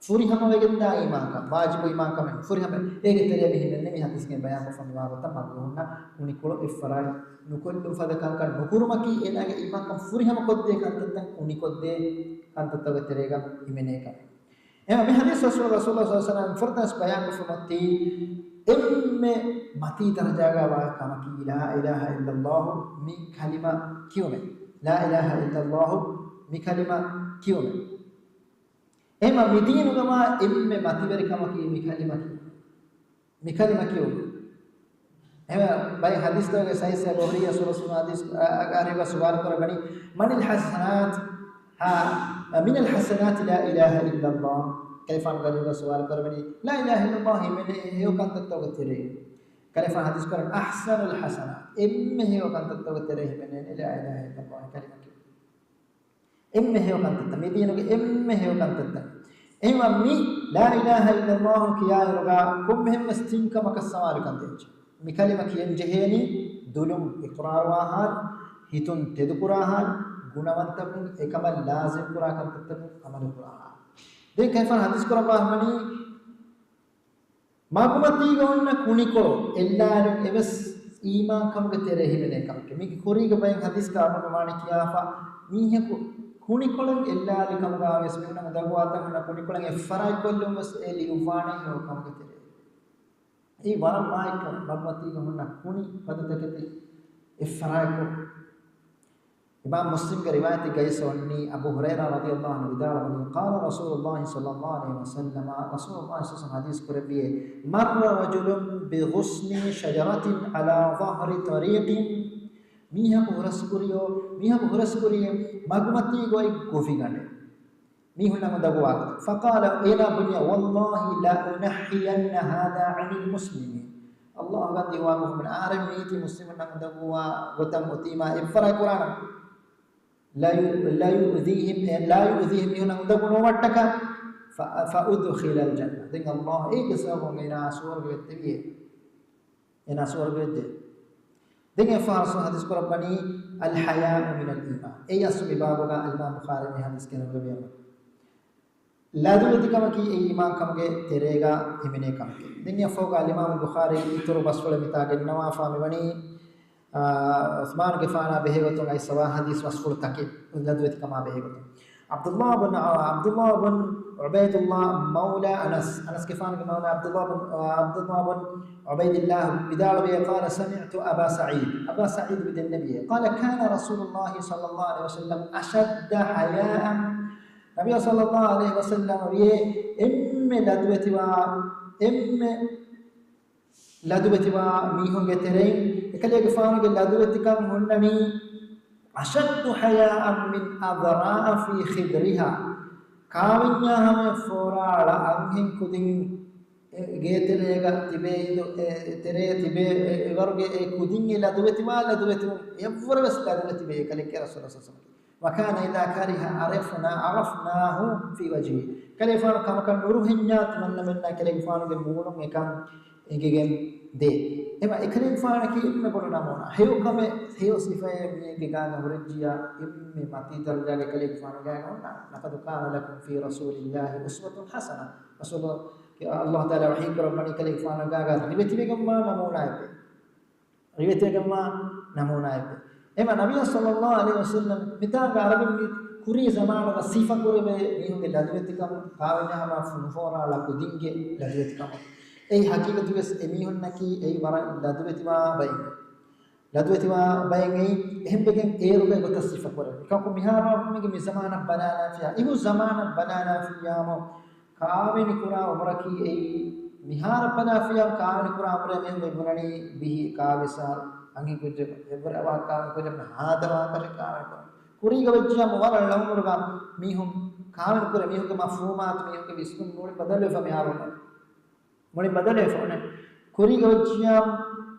ފުރިހަމަވެގެންދާ އީމާންކަން، ވާޖިބު އީމާންކަމެއް ފުރިހަމަ އޭގެ ތެރޭ މި ހިމެންނެ މި ޙަދީޘްގެ ބަޔާންކޮށްފަ މިވާ ގޮތަށް މަގުގަ ހުންނަ ކުނިކޮޅު އެއްފަރާތް ނުކޮށްލުން ފަދަ ކަންކަން ނުކުރުމަކީ އޭނާގެ އީމާންކަން ފުރިހަމަ ކޮށްދޭ ކަންތައްތައް އުނިކޮށްދޭ ކަންތައްތަކުގެ ތެރޭގަ ހިމެނޭ ކަމެއް. އެހެން މި ޙަދީޘް ރަސޫލު، ރަސޫލު ޞައްލަﷲު ޢަލައިހި ވަސައްލަމަ ފުރަތަމަ ބަޔާންކޮށްފަ މަތީ އެންމެ މަތީ ދަރަޖާގަ ވާ ކަމަކީ ލާ އިލާހަ އިއްލައްލާހު މި ކަލިމަ ކިޔުމެއް. ލާ އިލާހަ އިއްލައްލާހު މި ކަލިމަ ކިޔުމެއް. އެހެންމަ މި ދީނުގަ ވާ އެންމެ މަތިވެރި ކަމަކީ މި ކަލިމަ ކިޔުން. މި ކަލިމަ ކިޔުން. އެހެންމަ ބައެއް ޙަދީޘްތަކުގެ ޞައްޙަ ބުޚާރީ ރަސޫލު ޞައްލަﷲު ޢަލައިހި ވަސައްލަމަ ޙަދީޘް އަ-، އަ-، އަރިގަ ސުވާލު ކުރައްވަނީ، "من الحسنات، ها، من الحسنات لا إله إلا الله؟" ކަލޭގެފާނު އަރިގަ ސުވާލު ކުރައްވަނީ، ލާ އިލާހަ އިއްލައްލާހު ހިމެނޭ ހެޔޮ ކަންތައްތަކުގެ ތެރޭ. ކަލޭގެފާނު ޙަދީޘް ކުރަނީ، "أحسن الحسنات، އެންމެ ހެޔޮ ކަންތައްތަކުގެ ތެރޭ ހިމެނޭނީ ލާ އިލާހަ އިއްލައްލާހު ކަލިމަ ކިޔުން." އެންމެ ހެޔޮ ކަންތައްތައް، މި ދީނުގެ އެންމެ ހެޔޮ ކަންތައްތައް. އެހެންވީމަ މި ލާ އިލާހަ އިއްލައްލާހު ކިޔާއިރުގަ ކޮންމެހެންވެސް ތިން ކަމަކަށް ސަމާލުކަން ދޭންޖެ. މި ކަލިމަ ކިޔަން ޖެހޭނީ ދުލުން އިޤްރާރުވާ ހާލު، ހިތުން ތެދުކުރާ ހާލު، ގުނަވަންތަކުން އެކަމަށް ލާޒިމް ކުރާ ކަންތައްތަކުން ޢަމަލު ކުރާ ހާލު. ދެން ކަލޭގެފާނު ޙަދީޘް ކުރައްވާ ހަމަނީ މަގުމަތީގަ އޮންނަ ކުނިކޮޅު އެއްލާލުން އެވެސް އީމާންކަމުގެ ތެރޭ ހިމެނޭ ކަމެކޭ. މީގެ ކުރީގެ ބައެއް ޙަދީޘްގަ އަޅުގަނޑު ވާނީ ކިޔާފަ، މީހަކު ކުނިކޮޅެއް އެއްލާލި ކަމުގަ ވިޔަސް މީހުންނަށް އުނދަގޫވާތަން ހުންނަ ކުނިކޮޅެއް އެއްފަރާތްކޮށްލުން ވެސް އެ ލިޔުއްވާނެ ހެޔޮ ކަމުގެ ތެރޭ. އެއީ ވަރަށް މާތްކަން، މަގުމަތީގަ ހުންނަ ކުނި ފަދަތަކެތި އެއްފަރާތްކޮށް. އިމާމް މުސްލިމްގެ ރިވާޔަތެއްގައި ވަނީ، އަބޫ ހުރައިރާ ރަޟިޔަﷲު ޢަންހު ވިދާޅުވަނީ، قال رسول الله صلى الله عليه وسلم، ރަސޫލުﷲ ޞައްލަﷲު ޢަލައިހި ވަސައްލަމަ ޙަދީޘް ކުރެއްވިއޭ، مر رجل بغصن شجرة على ظهر طريق، މީހަކު ހުރަސްކުރިޔޯ، މީހަކު ހުރަސްކުރިއޭ މަގުމަތީގަ އޮތް ގޮފިގަނޑެއް. މީހުންނަށް އުނދަގޫވާ ގޮތަށް. فقال، އޭނާ ބުންޏޭ، والله لأنحين هذا عن المسلمين. ﷲ ގަންދީ ވާގޮތުން އަހަރެން މީތި މުސްލިމުންނަށް އުނދަގޫވާ ގޮތަށް އޮތީމާ އެއްފަރާތް ކުރާނަން. لا يؤ-، لا يؤذيهم، لا يؤذيهم، މީހުންނަށް އުނދަގޫ ނުވައްޓަކަށް. ފަ-، فأدخل الجنة. ދެން ﷲ އޭގެ ސަބަބުން އޭނާ ސުވަރުގެ ވެއްދެވިއޭ. އޭނާ ސުވަރުގެ ވެއްޖެ. ދެން އެއަށްފަހު ރަސޫލު ޙަދީޘް ކުރައްވަނީ، الحياء من الإيمان. އެއަށް މި ބާބުގަ އިމާމް ބުޚާރީ މި ޙަދީޘް ގެނެވި އެވަނީ. ލަދުވެތިކަމަކީ އެއީ އީމާންކަމުގެ ތެރޭގަ ހިމެނޭ ކަމެކޭ. ދެން އެއަށްފަހުގަ އަލްއިމާމު ބުޚާރީ އިތުރު ބަސްފުޅެއް މިތާ ގެންނަވާފާ މިވަނީ، އާ، ޢުޘްމާނުގެފާނާ ބެހޭގޮތުން އައިސްފަވާ ޙަދީޘް ބަސްފުޅު ތަކެއް ލަދުވެތިކަމާ ބެހޭގޮތުން. ޢަބްދުﷲ ބުން، ޢަބްދުﷲ ބުން ޢުބައިދުﷲ މައުލާ އަނަސް، އަނަސްގެފާނުގެ މައުލާ ޢަބްދުﷲ ބުން، ޢަބްދުﷲ ބުން ޢުބައިދިﷲ ވިދާޅުވި، قال سمعت أبا سعيد، އަބާ ސަޢީދު މި ދެންނެވިއޭ، قال كان رسول الله صلى الله عليه وسلم أشد حياء، ނަބިއްޔާ ޞައްލަﷲ ޢަލައިހި ވަސައްލަމަ ވިޔޭ، އެންމެ ލަދުވެތިވާ، އެންމެ ލަދުވެތިވާ މީހުންގެ ތެރެއިން އެކަލޭގެފާނުގެ ލަދުވެތިކަން ހުންނަނީ، أشد حياء من أذراع في خدرها، ކާވެންޏާ ހަމަޔަށް ފޯރާ ޅަ އަންހެން ކުދިން ގޭތެރޭގަ ތިބޭ އިނދު، އެ، ތެރޭ ތިބޭ އެ، އެވަރުގެ އެ ކުދިން އެ ލަދުވެތިވާ ލަދުވެތިވުން އެއަށްވުރެ ވެސް ލަދުވެތިވޭ އެކަލެއްގެ ރަސޫލާ ޞައްލަﷲ ޢަލައިހި ވަސައްލަމަ. وكان إذا كره عرفنا، عرفناه في وجهه. ކަލޭފާނު ކަމަކަށް ނުރުހެންޏާ ތިމަންނަމެންނާ ކަލޭގެފާނުގެ މޫނުން އެކަން އެނގިގެން ދޭ. އެމަ އެކަލޭގެފާނަކީ އެންމެ ބޮޑު ނަމޫނާ. ހެޔޮ ކަމެއް، ހެޔޮ ސިފައެއް މީގެ ގާގަ ހުރެއްޖިޔާ އެންމެ މަތީ ދަރަޖާގެ ކަލޭގެފާނު ގާގަ ހުންނާނެ. لقد كان لكم في رسول الله أسوة حسنة. ރަސޫލު، ﷲ ތަޢާލާ ވަޙީ ކުރައްވަނީ ކަލޭގެފާނު ގާގަ ރިވެތިވެގެންވާ ނަމޫނާއެއް. ރިވެތިވެގެންވާ ނަމޫނާއެކޭ. އެމަ ނަބިއްޔާ ޞައްލަﷲ ޢަލައިހި ވަސައްލަމަ މިތާނގަ ޢަރަބިން މި ކުރީ ޒަމާނުގަ ސިފަކުރެވޭ މީހުންގެ ލަދުވެތިކަމު، ކާވެންޏާ ހަމަ ފުނުފޯރާ ޅަ ކުދިންގެ ލަދުވެތިކަމު. އެއީ ޙަޤީޤަތުވެސް އެމީހުންނަކީ އެއީ ވަރަށް ލަދުވެތިވާ ބައެއް. ލަދުވެތިވާ ބައެއް އެއީ. އެހެންވެގެން އޭރުގައި ގޮތަށް ސިފަކުރެވޭ. ކަކު މިހާރު މިގެ މި ޒަމާނަށް ބަލާލާފިޔާ، އިހު ޒަމާނަށް ބަލާލާފިޔާމު، ކާވެނިކުރާ އުމުރަކީ އެއީ، މިހާރަށް ބަލާފިޔާ ކާވެނިކުރާ އުމުރެއް މި ބުނަނީ ބިހި އެކާވީސް އަހަރު އަންހެން ކުއްޖަކު އެއްވަރަށް އަވަހަށް ކާވެނިކުރާ ހާދަ ވާހަކަ ކާވެނިކުރާ. ކުރީގަ ވެއްޖިޔާމު ވަރަށް ޅަ އުމުރުގަ މީހުން ކާވެނިކުރޭ، މީހުންގެ މަފްހޫމާތު، މީހުންގެ ވިސްނުން މުޅި ބަދަލުވެފަ މިހާރު. މުޅި ބަދަލުވެފަ އޮންނަ. ކުރީގަ ވެއްޖިޔާމު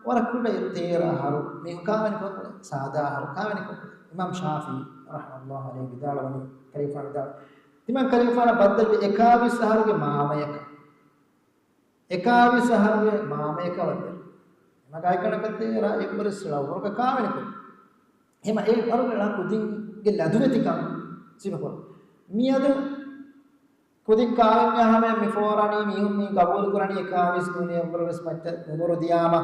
ވަރަށް ކުޑަ ތޭރަ އަހަރު މީހުން ކާވެނިކޮށް، ސާދާ އަހަރު ކާވެނިކޮށް. އިމާމް ޝާފިޢީ ރަޙްމަހުﷲ ޢަލައިހި ވިދާޅުވަނީ، ކަލޭގެފާނު ވިދާޅުވަނީ، ތިމަން ކަލޭގެފާނަށް ބައްދަލުވި އެކާވީސް އަހަރުގެ މާމަޔަކަށް. އެކާވީސް އަހަރުގެ މާމަޔަކަށް ބައްދަލުވި. އެމަ ގާތްގަނޑަކަށް ތޭރަ އެއްވަރެއް ސްރަ އުމުރުގަ ކާވެނިކޮށް. އެމަ އެ ވަރުގެ ޅަ ކުދިންގެ ލަދުވެތިކަން ސިފަކޮށް. މިއަދު ކުދިން ކާވެންޏާ ހަމަޔަށް މި ފޯރާނީ މީހުން މީ ގަބޫލު ކުރަނީ އެކާވީސް ނޫނީ އެއްވަރު ވެސް މައްޗަށް އުމުރު ދިޔާމަ،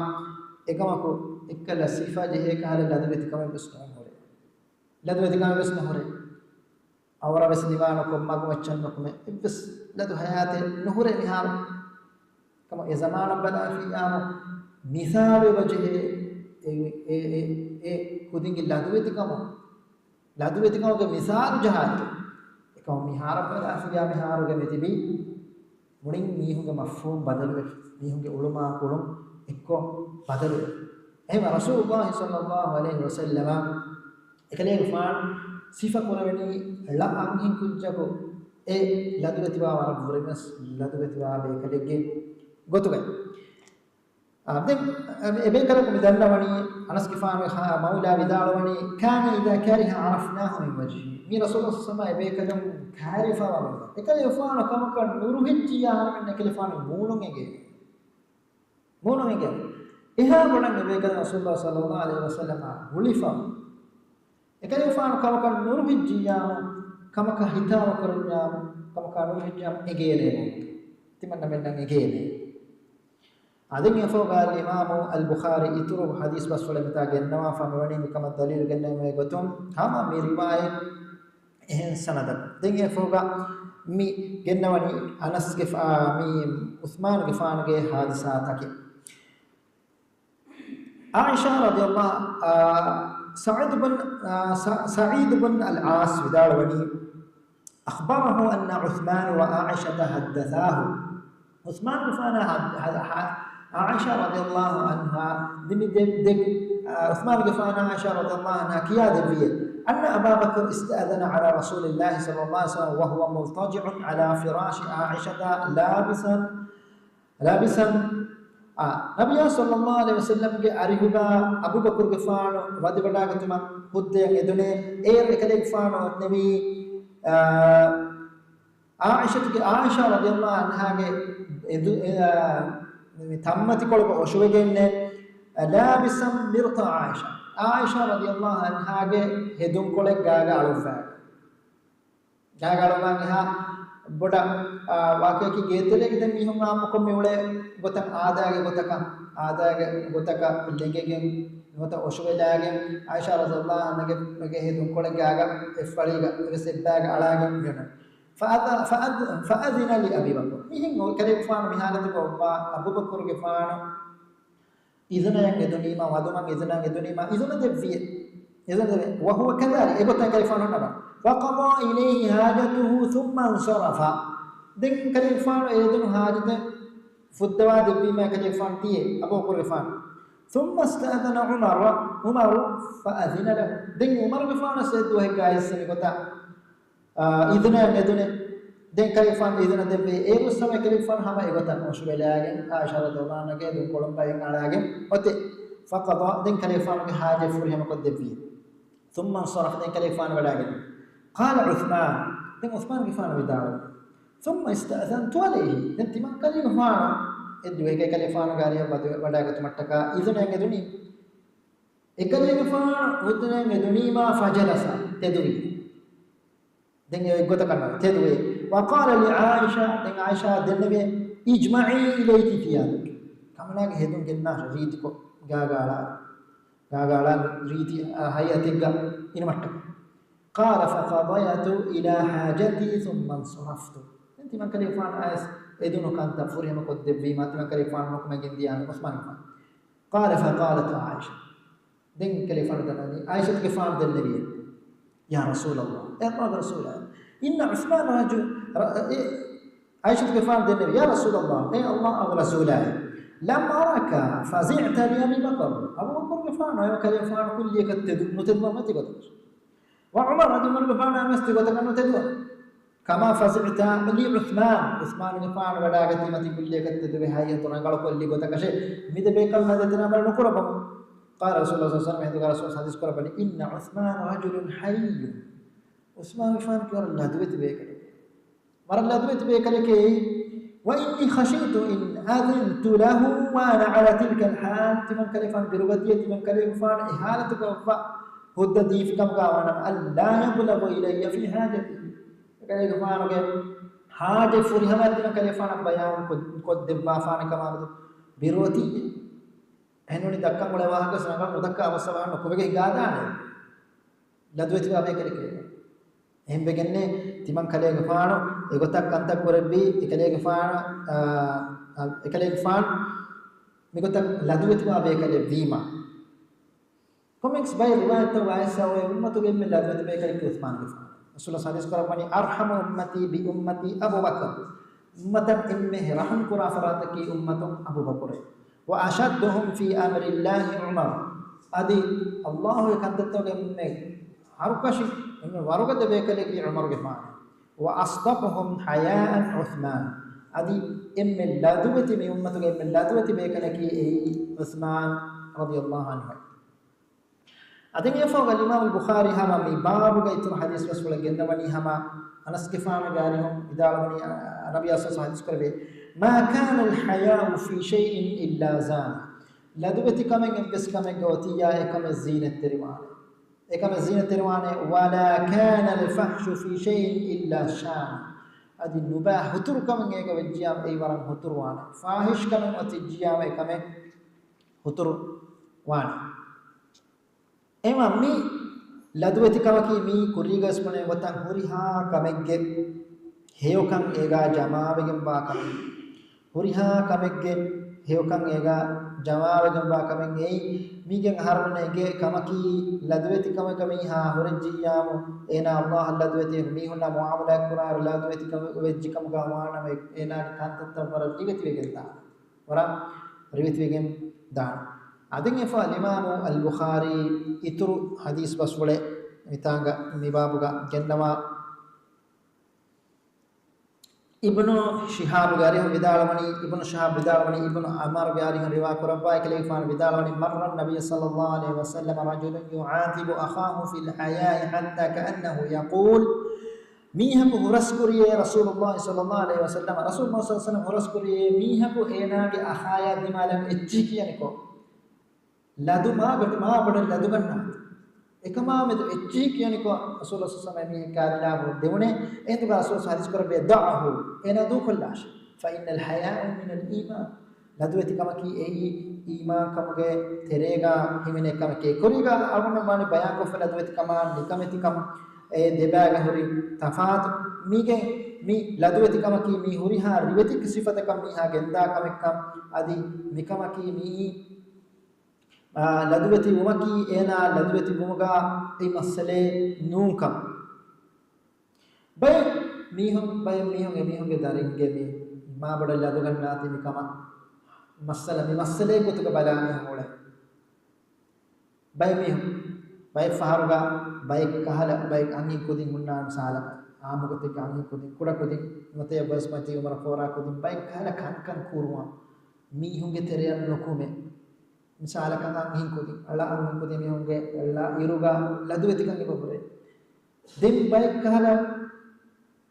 އެކަމަކު އެއްކަލަ ސިފަ ޖެހޭ ކަހަލަ ލަދުވެތިކަމެއް ވެސް ނޫން ހުރޭ. ލަދުވެތިކަމެއް ވެސް ނުހުރޭ. އަވަރަ ވެސް ނިވާނުކޮށް މަގު މައްޗަށް ނުކުމެ އެއްވެސް ލަދު ހަޔާތެއް ނުހުރޭ މިހާރު. ކަމަށް އެ ޒަމާނަށް ބަލާފިއްޔާމު މިސާލު އެބަ ޖެހޭ އެ، އެ، އެ، އެ ކުދިންގެ ލަދުވެތިކަމު، ލަދުވެތިކަމުގެ މިސާލު ޖަހާއިރު. އެކަމަށް މިހާރަށް ބަލާފިއްޔާ މިހާރުގެ މިތިބީ މުޅިން މީހުންގެ މަފްހޫމް ބަދަލުވެފަ، މީހުންގެ އުޅުމާ ކުޅުން އެއްކޮށް ބަދަލުވެފަ. އެހެން ރަސޫލުﷲ ޞައްލަﷲ ޢަލައިހި ވަސައްލަމަ އެކަލޭގެފާނު ސިފަ ކުރެވެނީ ޅަ އަންހެން ކުއްޖަކު އެ ލަދުވެތިވާ ވަރަށް ވުރެ ވެސް ލަދުވެތިވާ ބޭކަލެއްގެ ގޮތުގައި. އާ، ދެން އެ ބޭކަލަކު މި ދަންނަވަނީ އަނަސްގެފާނުގެ ހާ، މައުލާ ވިދާޅުވަނީ، كان إذا كره عرفناه من وجهه. މީ ރަސޫލު ސަމާ އެ ބޭކަލުން ކާރިފާވާ ވަރުގަ. އެކަލޭގެފާނު ކަމަކަށް ނުރުހިއްޖިއްޔާ އަހަރުމެން އެކަލޭގެފާނު މޫނުން އެނގޭ. މޫނުން އެނގޭ. އެހާ ބޮޑަށް އެ ބޭކަލުން ރަސޫލު ޞައްލަﷲ ޢަލައިހި ވަސައްލަމާ ހުޅިފަ. އެކަލޭގެފާނު ކަމަކަށް ނުރުހިއްޖިއްޔާމު، ކަމަކަށް ހިތާމަކުރަންޏާމު، ކަމަކާ ނުރުހިއްޖިއްޔާމު އެނގޭނެ. ތިމަންނަމެންނަށް އެނގޭނެ. އާދެން އެފަހުގަ އަލްއިމާމު އަލްބުޚާރީ އިތުރު ޙަދީޘް ބަސްފުޅެއް މިތާ ގެންނަވާފަ މިވަނީ މިކަމަށް ދަލީލު ގެންނެވުމުގެ ގޮތުން ހަމަ މި ރިވާޔަތް އެހެން ސަނަދަކުން. ދެން އެފަހުގަ މި ގެންނަވަނީ އަނަސްގެފާ، މި ޢުޘްމާނުގެފާނުގެ ޙާދިސާތަކެއް. ޢާއިޝާ ރަޟިޔަﷲ، އާ، ސަޢީދު ބުން، އާ، ސަ-، ސަޢީދު ބުން އަލް ޢާޞް ވިދާޅުވަނީ، أخبره أن عثمان وعائشة حدثاه. ޢުޘްމާނުގެފާނާ ޙަ-، ޙަ-، ޙަ-، ޢާއިޝާ ރަޟިޔަﷲ ޢަންހާ، ދިމި ދެ-، ދެ-، އާ، ޢުޘްމާނުގެފާނާ ޢާއިޝާ ރަޟިޔަﷲ ޢަންހާ ކިޔާ ދެއްވިއޭ، أن أبا بكر استأذن على رسول الله صلى الله عليه وسلم وهو مضطجع على فراش عائشة لابسا، لابسا، އާ، ނަބިއްޔާ ޞައްލަﷲ ޢަލައިހި ވަސައްލަމްގެ އަރިހުގަ އަބޫބަކުރުގެފާނު ވަދެވަޑާގަތުމަށް ހުއްދަޔަށް އެދުނޭ، އޭރު އެކަލޭގެފާނު އޮތްނެވީ، އާ، ޢާއިޝަތުގެ، ޢާއިޝާ ރަޟިޔަﷲ ޢަންހާގެ އެދު-، އެ، އާ، ތަންމަތިކޮޅުގަ އޮށުވެގެންނޭ، ލާބިސަން މިރްތަ ޢާއިޝާ. ޢާއިޝާ ރަޟިޔަﷲ ޢަންހާގެ ހެދުންކޮޅެއް ގާގަ އަޅުއްވާ. ގާގަ އަޅުއްވާން އެހާ ބޮޑަށް، އާ، ވާޤިޢަކީ ގޭތެރޭގެ ދެން މީހުން އާއްމުކޮށް މިއުޅޭ ގޮތަށް އާދައިގެ ގޮތަކަށް، އާދައިގެ ގޮތަކަށް ލެނގެގެން ނުވަތަ އޮށުވެލާގެން ޢާއިޝާ ރަޟިޔަﷲ ޢަންހާގެ ހެދުންކޮޅެއްގާގަ އެއްފަޅީގަ އެވެސް އެއްބައިގަ އަޅާގެން މިއޮންނަނީ. ފައަޛަ-، ފައަޛ-، ފައަޛިނަ ލިއަބީ ބަކުރް. މިހެން ކަލޭގެފާނު މި ޙާލަތުގަ އޮއްވާ އަބޫބަކުރުގެފާނު އިޛުނައަށް އެދުނީމާ، ވަދުމަށް އިޛުނައަށް އެދުނީމާ، އިޛުނަ ދެއްވިއެ. އިޛުނަ ދެއްވި. وهو كذلك، އެގޮތަށް ކަލޭގެފާނު ހުންނަވާ. فقضى إليه حاجته ثم انصرف. ދެން ކަލޭގެފާނު އެ އެދުނު ޙާޖަތެއް ފުއްދަވާ ދެއްވީމާ ކަލޭގެފާނު ދިޔައީ އަބޫބަކުރުގެފާނު. ثم استأذن عمر، عمر فأذن له. ދެން ޢުމަރުގެފާނަސް އެއްދުވަހެއްގަ އައިސް މިގޮތަށް އާ، އިޛުނައަށް އެދުނެ. ދެން ކަލޭގެފާނު އިޛުނަ ދެއްވި. އޭރު ސަމަ ކަލޭގެފާނު ހަމަ އެގޮތަށް އޮށުވެލާގެން ޢާއިޝާ ރަޟިޔަﷲ ޢަންހާގެ އެދުން ކޮޅުން ބައިން އަޅާގެން އޮތެ. فقضى، ދެން ކަލޭގެފާނުގެ ޙާޖަތް ފުރިހަމަކޮށް ދެއްވި. ثم انصرف، ދެން ކަލޭގެފާނު ވަޑާގެން. قال عثمان، ދެން ޢުޘްމާނުގެފާނު ވިދާޅުވި. ثم استأذنت عليه، ދެން ތިމަން ކަލޭގެފާނު އެއްދުވަހެއްގައި ކަލޭގެފާނުގެ އަރިހަށް ވަދެ-، ވަޑާގަތުމަށްޓަކާ އިޛުނައަށް އެދުނީ. އެކަލޭގެފާނު އިޛުނައަށް އެދުނީމާ فجلس، ތެދުވި. ދެން އެ އެއްގޮތަކަށް ނަމަ ތެދުވޭ. وقال لعائشة، ދެން ޢާއިޝާ ދެންނެވޭ، اجمعي إليك ثيابك. ކަމަނާގެ ހެދުން ގެންނާށޭ، ރީތިކޮށް ގާގާ އަޅާ، ގާގާ އަޅާ ރީތި، އާ، ހައިއަތެއްގަ އިނުމަށްޓަކާ. قال فقضيت إلى حاجتي ثم انصرفت. ދެން ތިމަން ކަލޭގެފާނު އައިސް އެދުނު ކަންތައް ފުރިހަމަކޮށްދެއްވީމާ، ތިމަން ކަލޭގެފާނު ނުކުމެގެން ދިޔާ ޢުޘްމާނުގެފާނު. قال فقالت عائشة. ދެން ކަލޭގެފާނު ދަންނަވަނީ، ޢާއިޝަތުގެފާނު ދެންނެވިއޭ، يا رسول الله، އޭ ﷲގެ ރަސޫލާ، إن عثمان رجل، ރ-، އެ، ޢާއިޝަތުގެފާނު ދެންނެވި، يا رسول الله، އޭ ﷲގެ ރަސޫލާއޭ، لم أرك فزعت لأبي بكر، އަބޫބަކުރުގެފާނު އައި ކަލޭގެފާނު ކުއްލިއަކަށް ތެދު-، ނުތެދުމަށް މަތި ގޮތަށް. وعمر، އަދި ޢުމަރުގެފާނާ މެސް ތިގޮތަކަށް ނުތެދުވަން. كما فزعت لعثمان، ޢުޘްމާނުގެފާނު ވަޑާގަތީ މަތި ކުއްލިއަކަށް ތެދުވެ ހައިއަތު ރަނގަޅުކޮށްލި ގޮތަކަށެ، މި ދެބޭކަލުންނާ ދެތަނާ ބަލަ ނުކުރައްވަމު. قال رسول الله صلى الله عليه وسلم، ހިނދުގަ ރަސޫލު ޙަދީޘް ކުރައްވަނީ، إن عثمان رجل حي، ޢުޘްމާނުގެފާނު ވަރަށް ލަދުވެތި ބޭކަލެކޭ. ވަރަށް ލަދުވެތި ބޭކަލެކޭ. وإني خشيت إن أذنت له وأنا على تلك الحال، ތިމަން ކަލޭގެފާނު ބިރުގަތީ، ތިމަން ކަލޭގެފާނު އެ ޙާލަތުގަ އޮއްވާ ހުއްދަ ދީފިކަމުގަ ވާނަމަ، ألا يبلغ إلي في حاجتي، ކަލޭގެފާނުގެ ޙާޖަތް ފުރިހަމައަށް ތިމަން ކަލޭގެފާނަށް ބަޔާން ކޮށް-، ކޮށްދެއްވާފާނެ ކަމާމެދު ބިރުވަތީ. އެހެންނޫނީ ދައްކަން އުޅޭ ވާހަކަ ވެސް ރަނގަޅު ނުދައްކާ އަވަސް އަވަހަށް ނުކުމެގެން ހިނގާދާނެ. ލަދުވެތިވާ ބޭކަލެކޭ. އެހެންވެގެންނޭ ތިމަން ކަލޭގެފާނު އެގޮތަށް ކަންތައް ކުރެއްވީ، އެކަލޭގެފާނު، އާ، އާ، އެކަލޭގެފާނު މިގޮތަށް ލަދުވެތިވާ ބޭކަލެއް ވީމަ. ކޮމެންޓްސް ބައެއް ރިވާޔަތްތައް ވާއެއްސާ އޮތް އުއްމަތުގެ އެންމެ ލަދުވެތި ބޭކަލެކީ ޢުޘްމާނުގެފާނު. ރަސޫލާ ޙަދީޘް ކުރައްވަނީ، أرحم أمتي بأمتي أبو بكر. އުއްމަތަށް އެންމެ ރަޙުމް ކުރާ ފަރާތަކީ އުއްމަތުން އަބޫބަކުރޭ. وأشدهم في أمر الله عمر. އަދި ﷲގެ ކަންތައްތަކުގެ އެންމެ ހަރުކަށި، އެންމެ ވަރުގަދަ ބޭކަލަކީ ޢުމަރުގެފާނު. وأصدقهم حياء عثمان. އަދި އެންމެ ލަދުވެތި، މި އުއްމަތުގެ އެންމެ ލަދުވެތި ބޭކަލަކީ އެއީ ޢުޘްމާން ރަޟިޔަﷲ ޢަންހު. އަދި މިއަށްފަހު އަލްއިމާމު ބުޚާރީ ހަމަ މި ބާބުގަ އިތުރު ޙަދީޘް ވެސް އުޅެން ގެންނަވަނީ ހަމަ އަނަސްގެފާނުގެ އަރިހުން ވިދާޅުވަނީ، އަ، ނަބިއްޔާ ޞައްލަﷲ ޢަލައިހި ވަސައްލަމަ ޙަދީޘް ކުރެއްވި، ما كان الحياء في شيء إلا زانه. ލަދުވެތި ކަމެއް އެއްވެސް ކަމެއްގަ އޮތިއްޔާ އެކަމެއް ޒީނަތްތެރިވާނެ. އެކަމެއް ޒީނަތްތެރިވާނެ. ولا كان الفحش في شيء إلا شانه. އަދި ނުބައި ހުތުރު ކަމެއް އޭގަ ވެއްޖިއްޔާ އެއީ ވަރަށް ހުތުރުވާނެ. ފާޙިޝް ކަމެއް އޮތިއްޖިއްޔާ އެކަމެއް ހުތުރު ވާނެ. އެމަ މި ލަދުވެތިކަމަކީ މީ ކުރީގަސް ބުނެ ގޮތަށް ހުރިހާ ކަމެއްގެ ހެޔޮކަން އޭގާ ޖަމާވެގެންވާ ކަމެއް. ހުރިހާ ކަމެއްގެ ހެޔޮކަން އޭގާ ޖަމާވެގެންވާ ކަމެއް އެއީ. މީގެން އަހަރުމެންނަށް އެނގޭ ކަމަކީ ލަދުވެތިކަމެއްގަ މީހާ ހުރެއްޖިއްޔާމު، އޭނާ ﷲ އަށް ލަދުވެތި މީހުންނާ މުޢާމަލާތް ކުރާއިރު ލަދުވެތިކަމެއް ވެއްޖިކަމުގަ ވާނަމަ، އޭނާގެ ކަންތައްތައް ވަރަށް ރިވެތިވެގެންދާނެ. ވަރަށް ރިވެތިވެގެން ދާނެ. އަދި އެފަ އަލްއިމާމު އަލްބުޚާރީ އިތުރު ޙަދީޘް ބަސްފުޅެއް މިތާނގަ މި ބާބުގަ ގެންނަވާ. އިބްނު ޝިހާބުގެ އަރިހުން ވިދާޅުވަނީ، އިބްނު ޝިހާބު ވިދާޅުވަނީ، އިބްނު ޢުމަރުގެ އަރިހުން ރިވާ ކުރައްވާ، އެކަލޭގެފާނު ވިދާޅުވަނީ، مر النبي صلى الله عليه وسلم رجل يعاتب أخاه في الحياء حتى كأنه يقول، މީހަކު ހުރަސްކުރިޔޭ ރަސޫލުﷲ ޞައްލަﷲ ޢަލައިހި ވަސައްލަމަ، ރަސޫލު ޞައްލަﷲ ޢަލައިހި ވަސައްލަމަ ހުރަސްކުރިޔޭ މީހަކު އޭނާގެ އަޚާޔާ ދިމާލަށް އެއްޗިހި ކިޔަނިކޮށް، ލަދު މާ ބޮޑަށް، މާ ބޮޑަށް ލަދުގަންނާތި. އެކަމާމެދު އެއްޗިހި ކިޔަނިކޮށް ރަސޫލު ޞައްލަﷲު ޢަލައިހި ވަސައްލަމަ މީހެއް ކާރިލާ ދެވުނޭ. އެހިނދުގަ ރަސޫލު ޙަދީޘް ކުރައްވޭ، "دعه، އޭނާ ދޫކޮށްލާށޭ. فإن الحياء من الإيمان، ލަދުވެތިކަމަކީ އެއީ އީމާންކަމުގެ ތެރޭގަ ހިމެނޭ ކަމެކޭ." ކުރީގަ އަޅުގަނޑު ވާނީ ބަޔާންކޮށްފަ ލަދުވެތިކަމާ ނިކަމެތިކަން އެ ދެބާގަ ހުރި ތަފާތު. މީގެ މި ލަދުވެތިކަމަކީ މީ ހުރިހާ ރިވެތި ސިފަތަކަށް މީހާ ގެންދާ ކަމެއްކަން، އަދި މިކަމަކީ މީ އާ، ލަދުވެތި ވުމަކީ އޭނާ ލަދުވެތި ވުމުގަ އެއް މައްސަލައެއް ނޫންކަން. ބައެއް މީހުން، ބައެއް މީހުން އެމީހުންގެ ދަރިންގެ މި މާބޮޑަށް ލަދުގަންނާތީ މިކަމަށް މައްސަލަ، މި މައްސަލައެއް ގޮތުގަ ބަލާ މީހުން އުޅޭ. ބައެއް މީހުން، ބައެއް ފަހަރުގަ ބައެއް ކަހަލަ، ބައެއް އަންހެން ކުދިން ހުންނާނެ މިސާލަކަށް، އާއްމުގޮތެއްގެ އަންހެން ކުދިން، ކުޑަ ކުދިން، ނުވަތަ އެއްވެސް މަތީ އުމުރަށް ފޯރާ ކުދިން، ބައެއް ކަހަލަ ކަންކަން ކުރުވަން މީހުންގެ ތެރެއަށް ނުކުމެ. މިސާލަކަށް އަންހެން ކުދިން، އަޅާ އަންހެން ކުދިން މީހުންގެ އަޅާ އިރުގަ ލަދުވެތިކަން އެބަ ހުރޭ. ދެން ބައެއް ކަހަލަ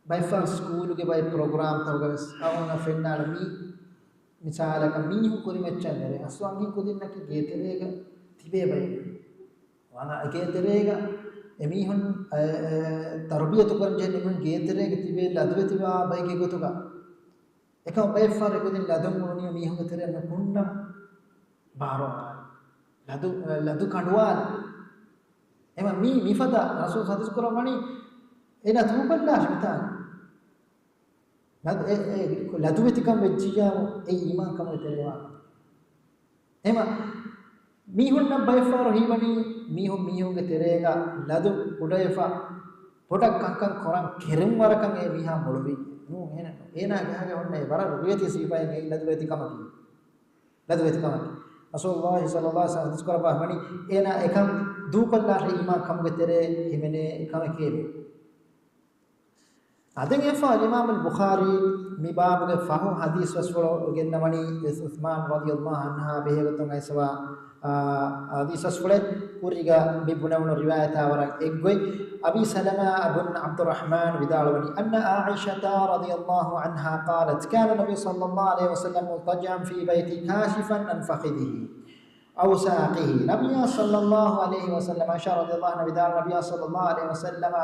ބައެއް ފަހަރު ސްކޫލުގެ ބައެއް ޕްރޮގްރާމްތަކުގަ ވެސް އަޅުގަނޑަށް ފެންނާނެ މީ މިސާލަކަށް މީހުން ކުރިމައްޗަށް ނެރެ އަސްލު އަންހެން ކުދިންނަކީ ގޭތެރޭގަ ތިބޭ ބައެއް. ވަނަ ގޭތެރޭގަ އެމީހުން، އެ، އެ، ތަރުބިޔަތު ކުރަން ޖެހެނީ މީހުން ގޭތެރޭގަ ތިބޭ ލަދުވެތިވާ ބައެއްގެ ގޮތުގަ. އެކަމަ ބައެއް ފަހަރު އެކުދިން ލަދުން އުޅުނީ މީހުންގެ ތެރެއަށް ނުކުންނަން ބާރު އަޅާ. ލަދު، ލަދު ކަނޑުވާލަ. އެމަ މީ، މިފަދަ ރަސޫލު ޙަދީޘް ކުރައްވަނީ އޭނާ ދޫކޮށްލާށޭ މިތާނގަ. ލަދު، އެ، އެ، ލަދުވެތިކަން ވެއްޖިއްޔާމު އެ އީމާންކަމުގެ ތެރެއަށް ވާނެ. އެމަ މީހުންނަށް ބައެއް ފަހަރު ހީވަނީ މީހުން މީހުންގެ ތެރޭގަ ލަދު ކުޑަވެފަ ބޮޑަށް ކަންކަން ކުރަން ކެރުން ވަރަކަށް އެ މީހާ މޮޅުވި. ނޫން އެހެނެއް ނޫން. އޭނާގެ ހާގެ ހުންނަ އެ ވަރަށް ރިވެތި ސިފައެއް އެއީ ލަދުވެތިކަމަކީ. ލަދުވެތިކަމަކީ. ރަސޫލުﷲ ޞައްލަﷲު ޢަލައިހި ވަސައްލަމަ ޙަދީޘް ކުރައްވާ ހަމަނީ، އޭނާ އެކަން ދޫކޮށްލާށޭ އީމާން ކަމުގެ ތެރޭ ހިމެނޭ ކަމެކޭ. އަދި އެފާ އިމާމުލް ބުޚާރީ މި ބާބުގެ ފަހު ޙަދީޘް ވެސްފުޅު ގެންނަވަނީ ވެސް ޢުޘްމާން ރަޟިޔަﷲު ޢަންހާ ބެހޭގޮތުން އައިސްވާ، އާ، ޙަދީޘް ވެސްފުޅެއް. ކުރީގަ މި ބުނެވުނު ރިވާޔަތާ ވަރަށް އެއްގޮތް. އަބީ ސަލަމާ ބުން ޢަބްދުއްރަޙްމާން ވިދާޅުވަނީ، أن عائشة رضي الله عنها قالت، كان النبي صلى الله عليه وسلم مضطجعا في بيتي كاشفا عن فخذه أو ساقه. ނަބިއްޔާ ޞައްލަﷲު ޢަލައިހި ވަސައްލަމަ، ޢާއިޝާ ރަޟިޔަﷲު ޢަންހާ ވިދާޅުވި، ނަބިއްޔާ ޞައްލަﷲު ޢަލައިހި ވަސައްލަމަ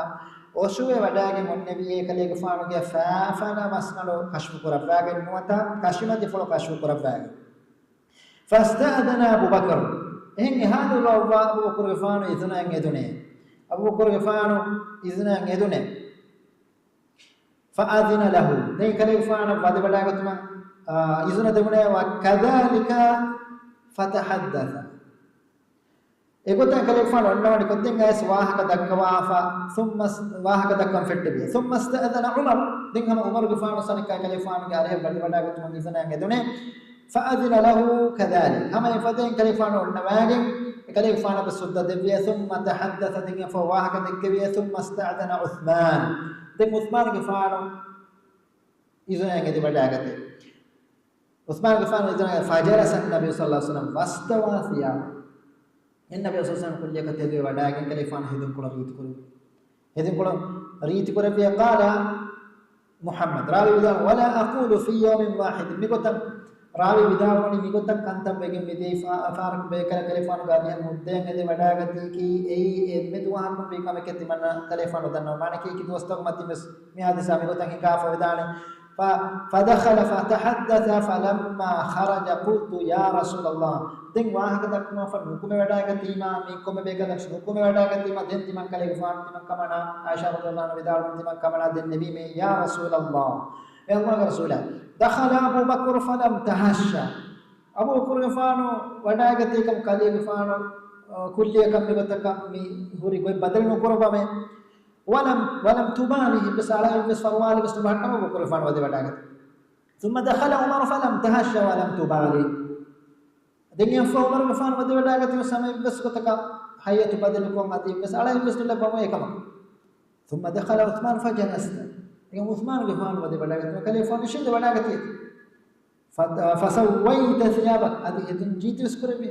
އޮށުވެ ވަޑައިގެން އޮންނެވި އެކަލޭގެފާނުގެ ފާފަނަ މަސްގަނޑު ކަޝްފު ކުރައްވާގެން ނުވަތަ ކަށިމަތިފުޅު ކަޝްފު ކުރައްވާގެން. فاستأذن أبو بكر. އެހެން އެހާލު ލޯބިވާ އަބޫބަކުރުގެފާނު އިޒުނައަށް އެދުނޭ. އަބޫބަކުރުގެފާނު އިޒުނައަށް އެދުނޭ. فأذن له. ދެން ކަލޭގެފާނަށް ވަދެވަޑައިގަތުމަށް، އާ، އިޒުނަ ދެވުނޭ. وكذلك فتحدث. އެގޮތަށް ކަލޭގެފާނު އޮންނަވަނިކޮށް ދެން އައިސް ވާހަކަ ދައްކަވާފަ، ثم، ވާހަކަ ދައްކަން ފެއްޓެވި. ثم استأذن عمر. ދެން ހަމަ ޢުމަރުގެފާނު ސަނިކާ ކަލޭގެފާނުގެ އަރިހަށް ވަދެވަޑައިގަތުމަށް އިޒުނައަށް އެދުނޭ. فأذن له كذلك. ހަމަ އެފަދައިން ކަލޭގެފާނު އޮންނަވައިގެން އެކަލޭގެފާނަށް ވެސް ހުއްދަ ދެއްވި. ثم تحدث. ދެން އެފަ ވާހަކަ ދެއްކެވި. ثم استأذن عثمان. ދެން ޢުޘްމާނުގެފާނު އިޒުނައަށް އެދިވަޑައިގަތޭ. ޢުޘްމާނުގެފާނު އިޒުނަ، فجلس النبي صلى الله عليه وسلم واستوى ثيابه. އެ ނަބީ ޞައްލަﷲު ޢަލައިހި ވަސައްލަމަ ކުއްލިއަކަށް ތެދުވެ ވަޑައިގެން ކަލޭގެފާނު ހެދުންކޮޅަށް ރީތިކުރެއްވި. ހެދުންކޮޅަށް ރީތިކުރެއްވި. قال محمد، ރާވީ ވިދާޅު، ولا أقول في يوم واحد. މިގޮތަށް ރާވީ ވިދާޅުވަނީ މިގޮތަށް ކަންތައް ވެގެން މިދިޔައީ ފާ، ފާރަކު ބޭކަލަށް ކަލޭގެފާނުގެ އަރިހަށް ހުއްދައަށް އެދިވަޑައިގަތީކީ އެއީ އެންމެ ދުވަހަކުން ވީ ކަމެކޭ ތިމަންނަ ކަލޭގެފާނު ދަންނަވަނީ. މާނައަކީ ކި ދުވަސްތަކު މަތިން ވެސް މި ޙަދީޘާ މިގޮތަށް ހިނގާފަ ވެދާނެ. ފަ، فدخل فتحدث فلما خرج قلت يا رسول الله. ދެން ވާހަކަ ދައްކުމަށް ނުކުމެވަޑައިގަތީމާ، މި ކޮންމެ ބޭކަލަކު ނުކުމެވަޑައިގަތީމާ، ދެން ތިމަން ކަލޭގެފާނު ތިމަން ކަމަނާ، ޢާއިޝާ ރަޟިޔަﷲު ޢަންހާ ވިދާޅުވަނީ ތިމަން ކަމަނާ ދެންނެވީމޭ، يا رسول الله، އޭ ﷲގެ ރަސޫލާ. دخل أبو بكر فلم تهش. އަބޫބަކުރުގެފާނު ވަޑައިގަތީކަމަށް ކަލޭގެފާނު، އަ، ކުއްލިއަކަށް މިގޮތަކަށް މި ހުރި ގޮތް ބަދަލު ނުކުރައްވަމޭ. ولم، ولم تبالي، އެއްވެސް އަޅައެއްވެސް ފަރުވާލެއްވެސް ނުބަހައްޓަމުން އަބޫބަކުރުގެފާނު ވަދެވަޑައިގަތީ. ثم دخل عمر فلم تهش ولم تبالي. ދެން އެފަ ޢުމަރުގެފާނު ވަދެވަޑައިގަތީ ވެސް ހަމަ އެއްވެސް ގޮތަކަށް ހައްޔަތު ބަދަލުކޮށް އަދި އެއްވެސް އަޅައެއްވެސް ނުލައްވަމު އެކަމަކު. ثم دخل عثمان فجلست. ދެން ޢުޘްމާނުގެފާނު ވަދެވަޑައިގަތީ ކަލޭގެފާނު ނިޝިންދެވަޑައިގަތީ. ފަ، ފަސައްވައްތަ ޘިޔާބަކަ، އަދި ހެދުން ޖީތިވެސް ކުރެއްވި.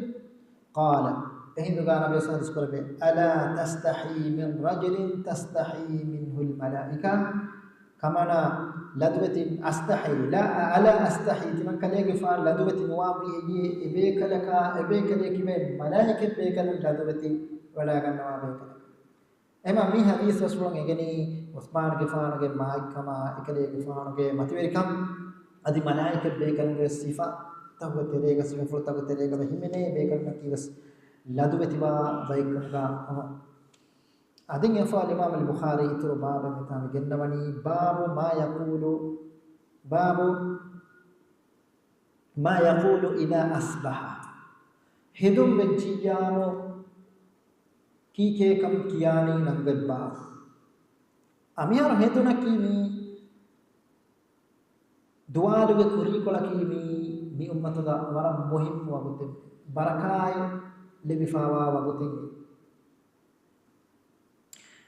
ޤާލަ، އެހިނދުގަ ނަބީ ޞައްލަﷲު ޢަލައިހި ވަސައްލަމަ ޙަދީޘް ކުރެއްވި، ألا تستحي من رجل تستحي منه الملائكة؟ ކަމަނާ ލަދުވެތި، أستحي، لا، ألا أستحي، ތިމަން ކަލޭގެފާނު ލަދުވެތި ނުވާންވީ އެއީ އެބޭކަލަކާ، އެބޭކަލެކި މެ މަލާއިކަތް ބޭކަލުން ލަދުވެތި ވަޑައިގަންނަވާ ބޭކަލަކަށް. އެމަ މި ޙަދީޘް ވެސް ފުޅުން އެނގެނީ ޢުޘްމާނުގެފާނުގެ މާތްކަމާ، އެކަލޭގެފާނުގެ މަތިވެރިކަން، އަދި މަލާއިކަތް ބޭކަލުންގެ ސިފަތަކުގެ ތެރޭގަ، ސިފަފުޅުތަކުގެ ތެރޭގަ ހިމެނޭ ބޭކަލުންނަކީ ވެސް ލަދުވެތިވާ ބައެއްކަމުގަ ހަމަ. އަދި އެފާ އިމާމުލް ބުޚާރީ އިތުރު ބާބެއް މިތާ މި ގެންނަވަނީ، باب ما يقول، باب ما يقول إذا أصبح. ހެނދުން ވެއްޖިއްޔާމު ކީކޭ ކަމެއް ކިޔާނީ ނަންގަތްބާ؟ އަ، މިހާރު ހެނދުނަކީ މީ ދުވާލުގެ ކުރީކޮޅަކީ މީ، މި އުއްމަތުގަ ވަރަށް މުހިއްމު ވަގުތެއް، ބަރަކާތް ލިބިފާވާ ވަގުތެއް.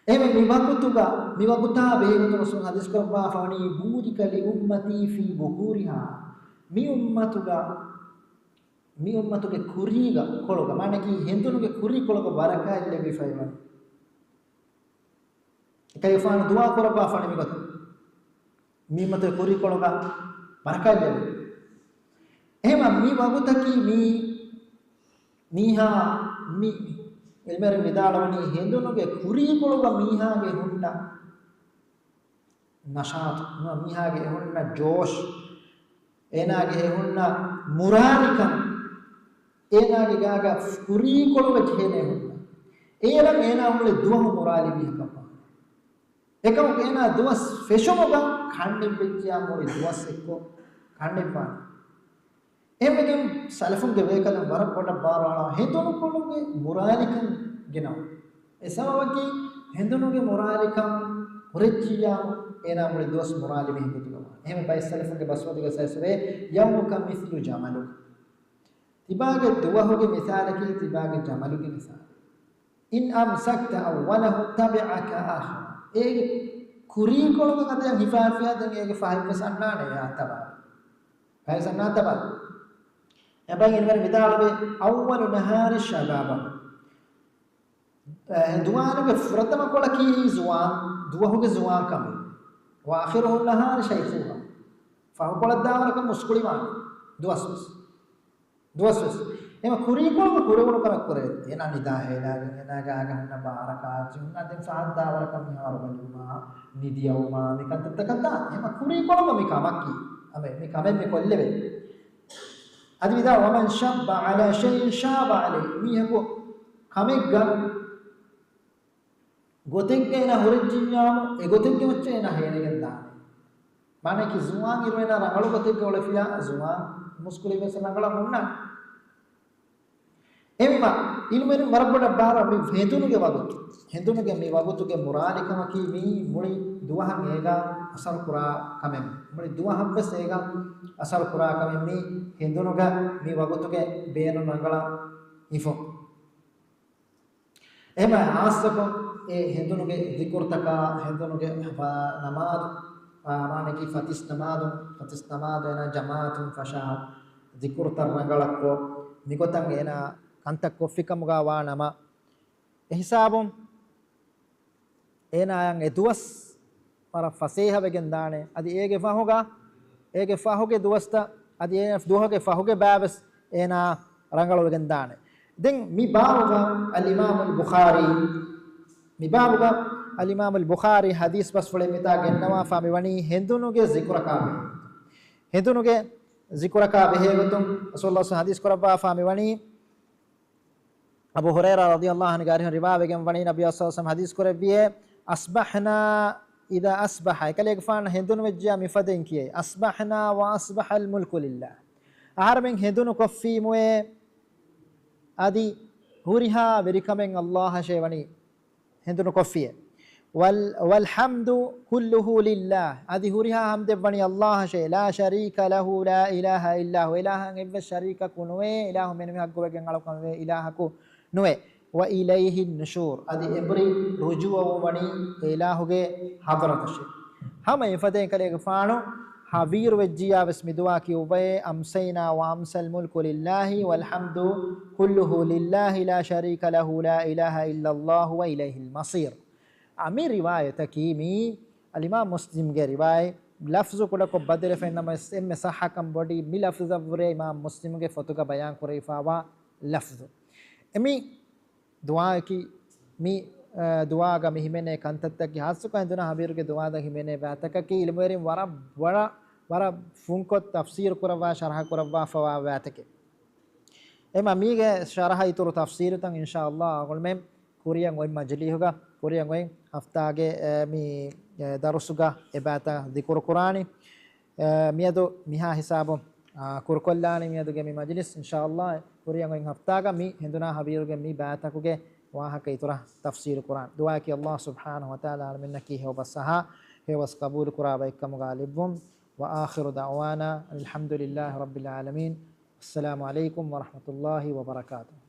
އެހެން މި ވަގުތުގަ، މި ވަގުތާ ބެހޭގޮތުން ރަސޫލު ޙަދީޘް ކުރައްވާފަ ވަނީ، بورك لأمتي في بكورها. މި އުއްމަތުގަ، މި އުއްމަތުގެ ކުރީގަ ކޮޅުގަ، މާނައަކީ ހެނދުނުގެ ކުރީ ކޮޅުގަ ބަރަކާތް ލެއްވިފައިވަނީ. އެކަލޭގެފާނު ދުޢާ ކުރައްވާފަ ވަނީ މިގޮތަށް. މި އުއްމަތުގެ ކުރީކޮޅުގަ ބަރަކާތް ލެއްވުން. އެހެންވީމަ މި ވަގުތަކީ މީ، މީހާ މި ޢިލްމުވެރިން ވިދާޅުވަނީ ހެނދުނުގެ ކުރީކޮޅުގަ މީހާގެ ހުންނަ ނަޝާޠު، މީހާގެ އެ ހުންނަ ޖޯޝް، އޭނާގެ އެ ހުންނަ މުރާލިކަން، އޭނާގެ ގާގަ ކުރީކޮޅުގަ ޖެހޭނެ ހުންނަ. އޭރަށް އޭނާ މުޅި ދުވަހު މުރާލި މީހަކަށް ވާނެ. އެކަމަކު އޭނާ ދުވަސް ފެށުމުގަ ކަންނެތް ވެއްޖިއްޔާ މުޅި ދުވަސް އެއްކޮށް ކަންނެތް ވާނެ. އެހެންވެގެން ސަލަފުންގެ ބޭކަލުން ވަރަށް ބޮޑަށް ބާރުއަޅާ ހެނދުނުކޮޅުގެ މުރާލިކަން ގެނައުން. އެ ސަބަބަކީ ހެނދުނުގެ މުރާލިކަން ހުރެއްޖިއްޔާ އޭނާ މުޅި ދުވަސް މުރާލި މީހެއް ގޮތުގަ ވާނެ. އެހެންވެ ބައެއް ސަލަފުންގެ ބަސްފުޅުތަކުގަ އައިސްފައިވޭ، يومك مثل جملك. ތިބާގެ ދުވަހުގެ މިސާލަކީ ތިބާގެ ޖަމަލުގެ މިސާލެއް. إن أمسكت أوله تبعك آخره. އޭގެ ކުރީކޮޅުގަ ގަދަޔަށް ހިފާފިޔާ ދެން އޭގެ ފަހެއްވެސް އަންނާނެ އެއާ ތަބާ. ފަހެއްވެސް އަންނާ ތަބާ. އެބައި އިންވެރި ވިދާޅުވޭ، أول النهار شبابه. އެ، ދުވާލުގެ ފުރަތަމަ ކޮޅަކީ ޒުވާން، ދުވަހުގެ ޒުވާން ކަމެއް. وآخره النهار شيخوخة. ފަހުކޮޅަށް ދާވަރަކަށް މުސްކުޅިވާނެ. ދުވަސްވެސް. ދުވަސްވެސް. އެމަ ކުރީކޮޅުގަ ކުރެވުނު ކަމެއް ކުރޭ. އޭނާ ނިދާ ހޭލާގެން، އޭނާގެ އާގަ ހުންނަ ބާރަކާ ޖިހުން އަދި ފަހަށް ދާވަރަކަށް މިހާރު ބަލިވުމާ، ނިދިއައުމާ، މި ކަންތައްތަކަށް ދާ. އެމަ ކުރީކޮޅުގަ މި ކަމަކީ. އަމެ، މި ކަމެއް މި ކޮށްލެވޭ. އަދި ވިދާ، ومن شب على شيء شاب عليه. މީހަކު ކަމެއްގަ ގޮތެއްގަ އޭނާ ހުރެއްޖިއްޔާމު، އެ ގޮތެއްގެ މައްޗަށް އޭނާ ހޭނެގެން ދާނެ. މާނައަކީ ޒުވާން އިރު އޭނާ ރަނގަޅު ގޮތެއްގަ އުޅެފިޔާ، ޒުވާން މުސްކުޅިވެސް ރަނގަޅަށް ހުންނާނެ. އެހެންވީމަ، އިލްމުވެރިން ވަރަށް ބޮޑަށް ބާރު މި ހެނދުނުގެ ވަގުތު. ހެނދުނުގެ މި ވަގުތުގެ މުރާލިކަމަކީ މީ މުޅި ދުވަހަށް އޭގަ އަސަރު ކުރާ ކަމެއް. މުޅި ދުވަހަށްވެސް އޭގަ އަސަރު ކުރާ ކަމެއް މީ ހެނދުނުގަ މި ވަގުތުގެ ބޭނުން ރަނގަޅަށް ހިފުން. އެހެންވެ ހާއްސަކޮށް އެ ހެނދުނުގެ ޒިކުރުތަކާ، ހެނދުނުގެ ފަ-، ނަމާދު، އާ، މާނައަކީ ފަތިސް ނަމާދު، ފަތިސް ނަމާދު އޭނާ ޖަމާޢަތުން ފަށާ ޒިކުރުތައް ރަނގަޅަށްކޮށް، މިގޮތަށް އޭނާ ކަންތައް ކޮށްފިކަމުގަ ވާ ނަމަ، އެހިސާބުން އޭނާއަށް އެ ދުވަސް ވަރަށް ފަސޭހަވެގެން ދާނެ. އަދި އޭގެ ފަހުގަ، އޭގެ ފަހުގެ ދުވަސްތައް، އަދި އޭ ދުވަހުގެ ފަހުގެ ބާވެސް އޭނާ ރަނގަޅުވެގެން ދާނެ. ދެން މި ބާބުގަ އަލްއިމާމުލް ބުޚާރީ، މި ބާބުގަ އަލްއިމާމުލް ބުޚާރީ ޙަދީޘް ބަސްފުޅެއް މިތާ ގެންނަވާފާ މިވަނީ ހެނދުނުގެ ޒިކުރަކާ ބެހޭ. ހެނދުނުގެ ޒިކުރަކާ ބެހޭގޮތުން ރަސޫލުﷲ ޙަދީޘް ކުރައްވާފާ މިވަނީ، އަބޫ ހުރައިރާ ރަޟިޔަﷲ ޢަންހުގެ އަރިހުން ރިވާވެގެން ވަނީ، ނަބިއްޔާ ޞައްލަﷲ ޢަލައިހި ވަސައްލަމަ ޙަދީޘް ކުރެއްވިއޭ، أصبحنا إذا أصبح، އެކަލޭގެފާނަށް ހެނދުނު ވެއްޖިއްޔާ މިފަދައިން ކިޔައި، أصبحنا وأصبح الملك لله. އަހަރެމެން ހެނދުނު ކޮށްފީމުއޭ، އަދި ހުރިހާ ވެރިކަމެއް ﷲ އަށޭ ވަނީ. ހެނދުނު ކޮށްފިޔޭ. وال-، والحمد كله لله، އަދި ހުރިހާ ޙަމްދެއް ވަނީ ﷲ އަށޭ، لا شريك له، لا إله إلا هو، އިލާހަށް އެއްވެސް ޝަރީކަކު ނުވޭ، އިލާހު މެނުވީ ޙައްޤުވެގެން އަޅުކަމެއް ވޭ އިލާހަކު ނުވޭ. وإليه النشور، އަދި އެނބުރި ރުޖޫޢަވުން ވަނީ އެ އިލާހުގެ ޙަޟްރަތަށޭ. ހަމަ އެފަދައިން ކަލޭގެފާނު ހަވީރު ވެއްޖިއްޔާ ވެސް މި ދުޢާ ކިޔުއްވައޭ، أمسينا وأمسى الملك لله والحمد كله لله لا شريك له لا إله إلا الله وإليه المصير. އަ، މި ރިވާޔަތަކީ މީ އަލްއިމާމް މުސްލިމްގެ ރިވާޔަތް، ލަފްޒު ކުޑަކޮށް ބަދަލުވެފައި ނަމަވެސް އެންމެ ޞައްޙަކަން ބޮޑީ މި ލަފްޒަށްވުރެ އިމާމް މުސްލިމްގެ ފޮތުގަ ބަޔާން ކުރެވިފައިވާ ލަފްޒު. އެ މި ދުޢާއަކީ މި، އަ، ދުޢާގަ މި ހިމެނޭ ކަންތައްތަކީ ހާއްސަކޮށް ހެނދުނާ ހަބީރުގެ ދުޢާދަށް ހިމެނޭ ބައިތަކަކީ އިލްމުވެރިން ވަރަށް، ވަރަށް، ވަރަށް ފުންކޮށް ތަފްސީރު ކުރައްވާ، ޝަރަޙަ ކުރައްވާފަވާ ބައިތަކެއް. އެމަ މީގެ ޝަރަޙަ އިތުރު ތަފްސީލުތައް އިންޝާﷲ އަޅުގަނޑުމެން ކުރިއަށް އޮތް މަޖިލީހުގަ، ކުރިއަށް އޮތް ހަފްތާގެ، އެ، މި، އެ، ދަރުސުގަ އެ ބައިތައް ޛިކުރު ކުރާނީ. އެ، މިއަދު މިހާ ހިސާބުން، އާ، ކުރުކޮށްލާނީ މިއަދުގެ މި މަޖިލިސް އިންޝާﷲ ކުރިއަށް އޮތް ހަފްތާގަ މި ހެނދުނާ ހަބީރުގެ މި ބައިތަކުގެ ވާހަކަ އިތުރަށް ތަފްސީލު ކުރާން. ދުޢާއަކީ ﷲ ސުބްޙާނަހޫ ވަތަޢާލާ އަޅަމެންނަކީ ހެޔޮބަސް އަހާ، ހެޔޮބަސް ޤަބޫލު ކުރާ ބައެއްކަމުގަ ލެއްވުން. وآخر دعوانا أن الحمد لله رب العالمين. السلام عليكم ورحمة الله وبركاته.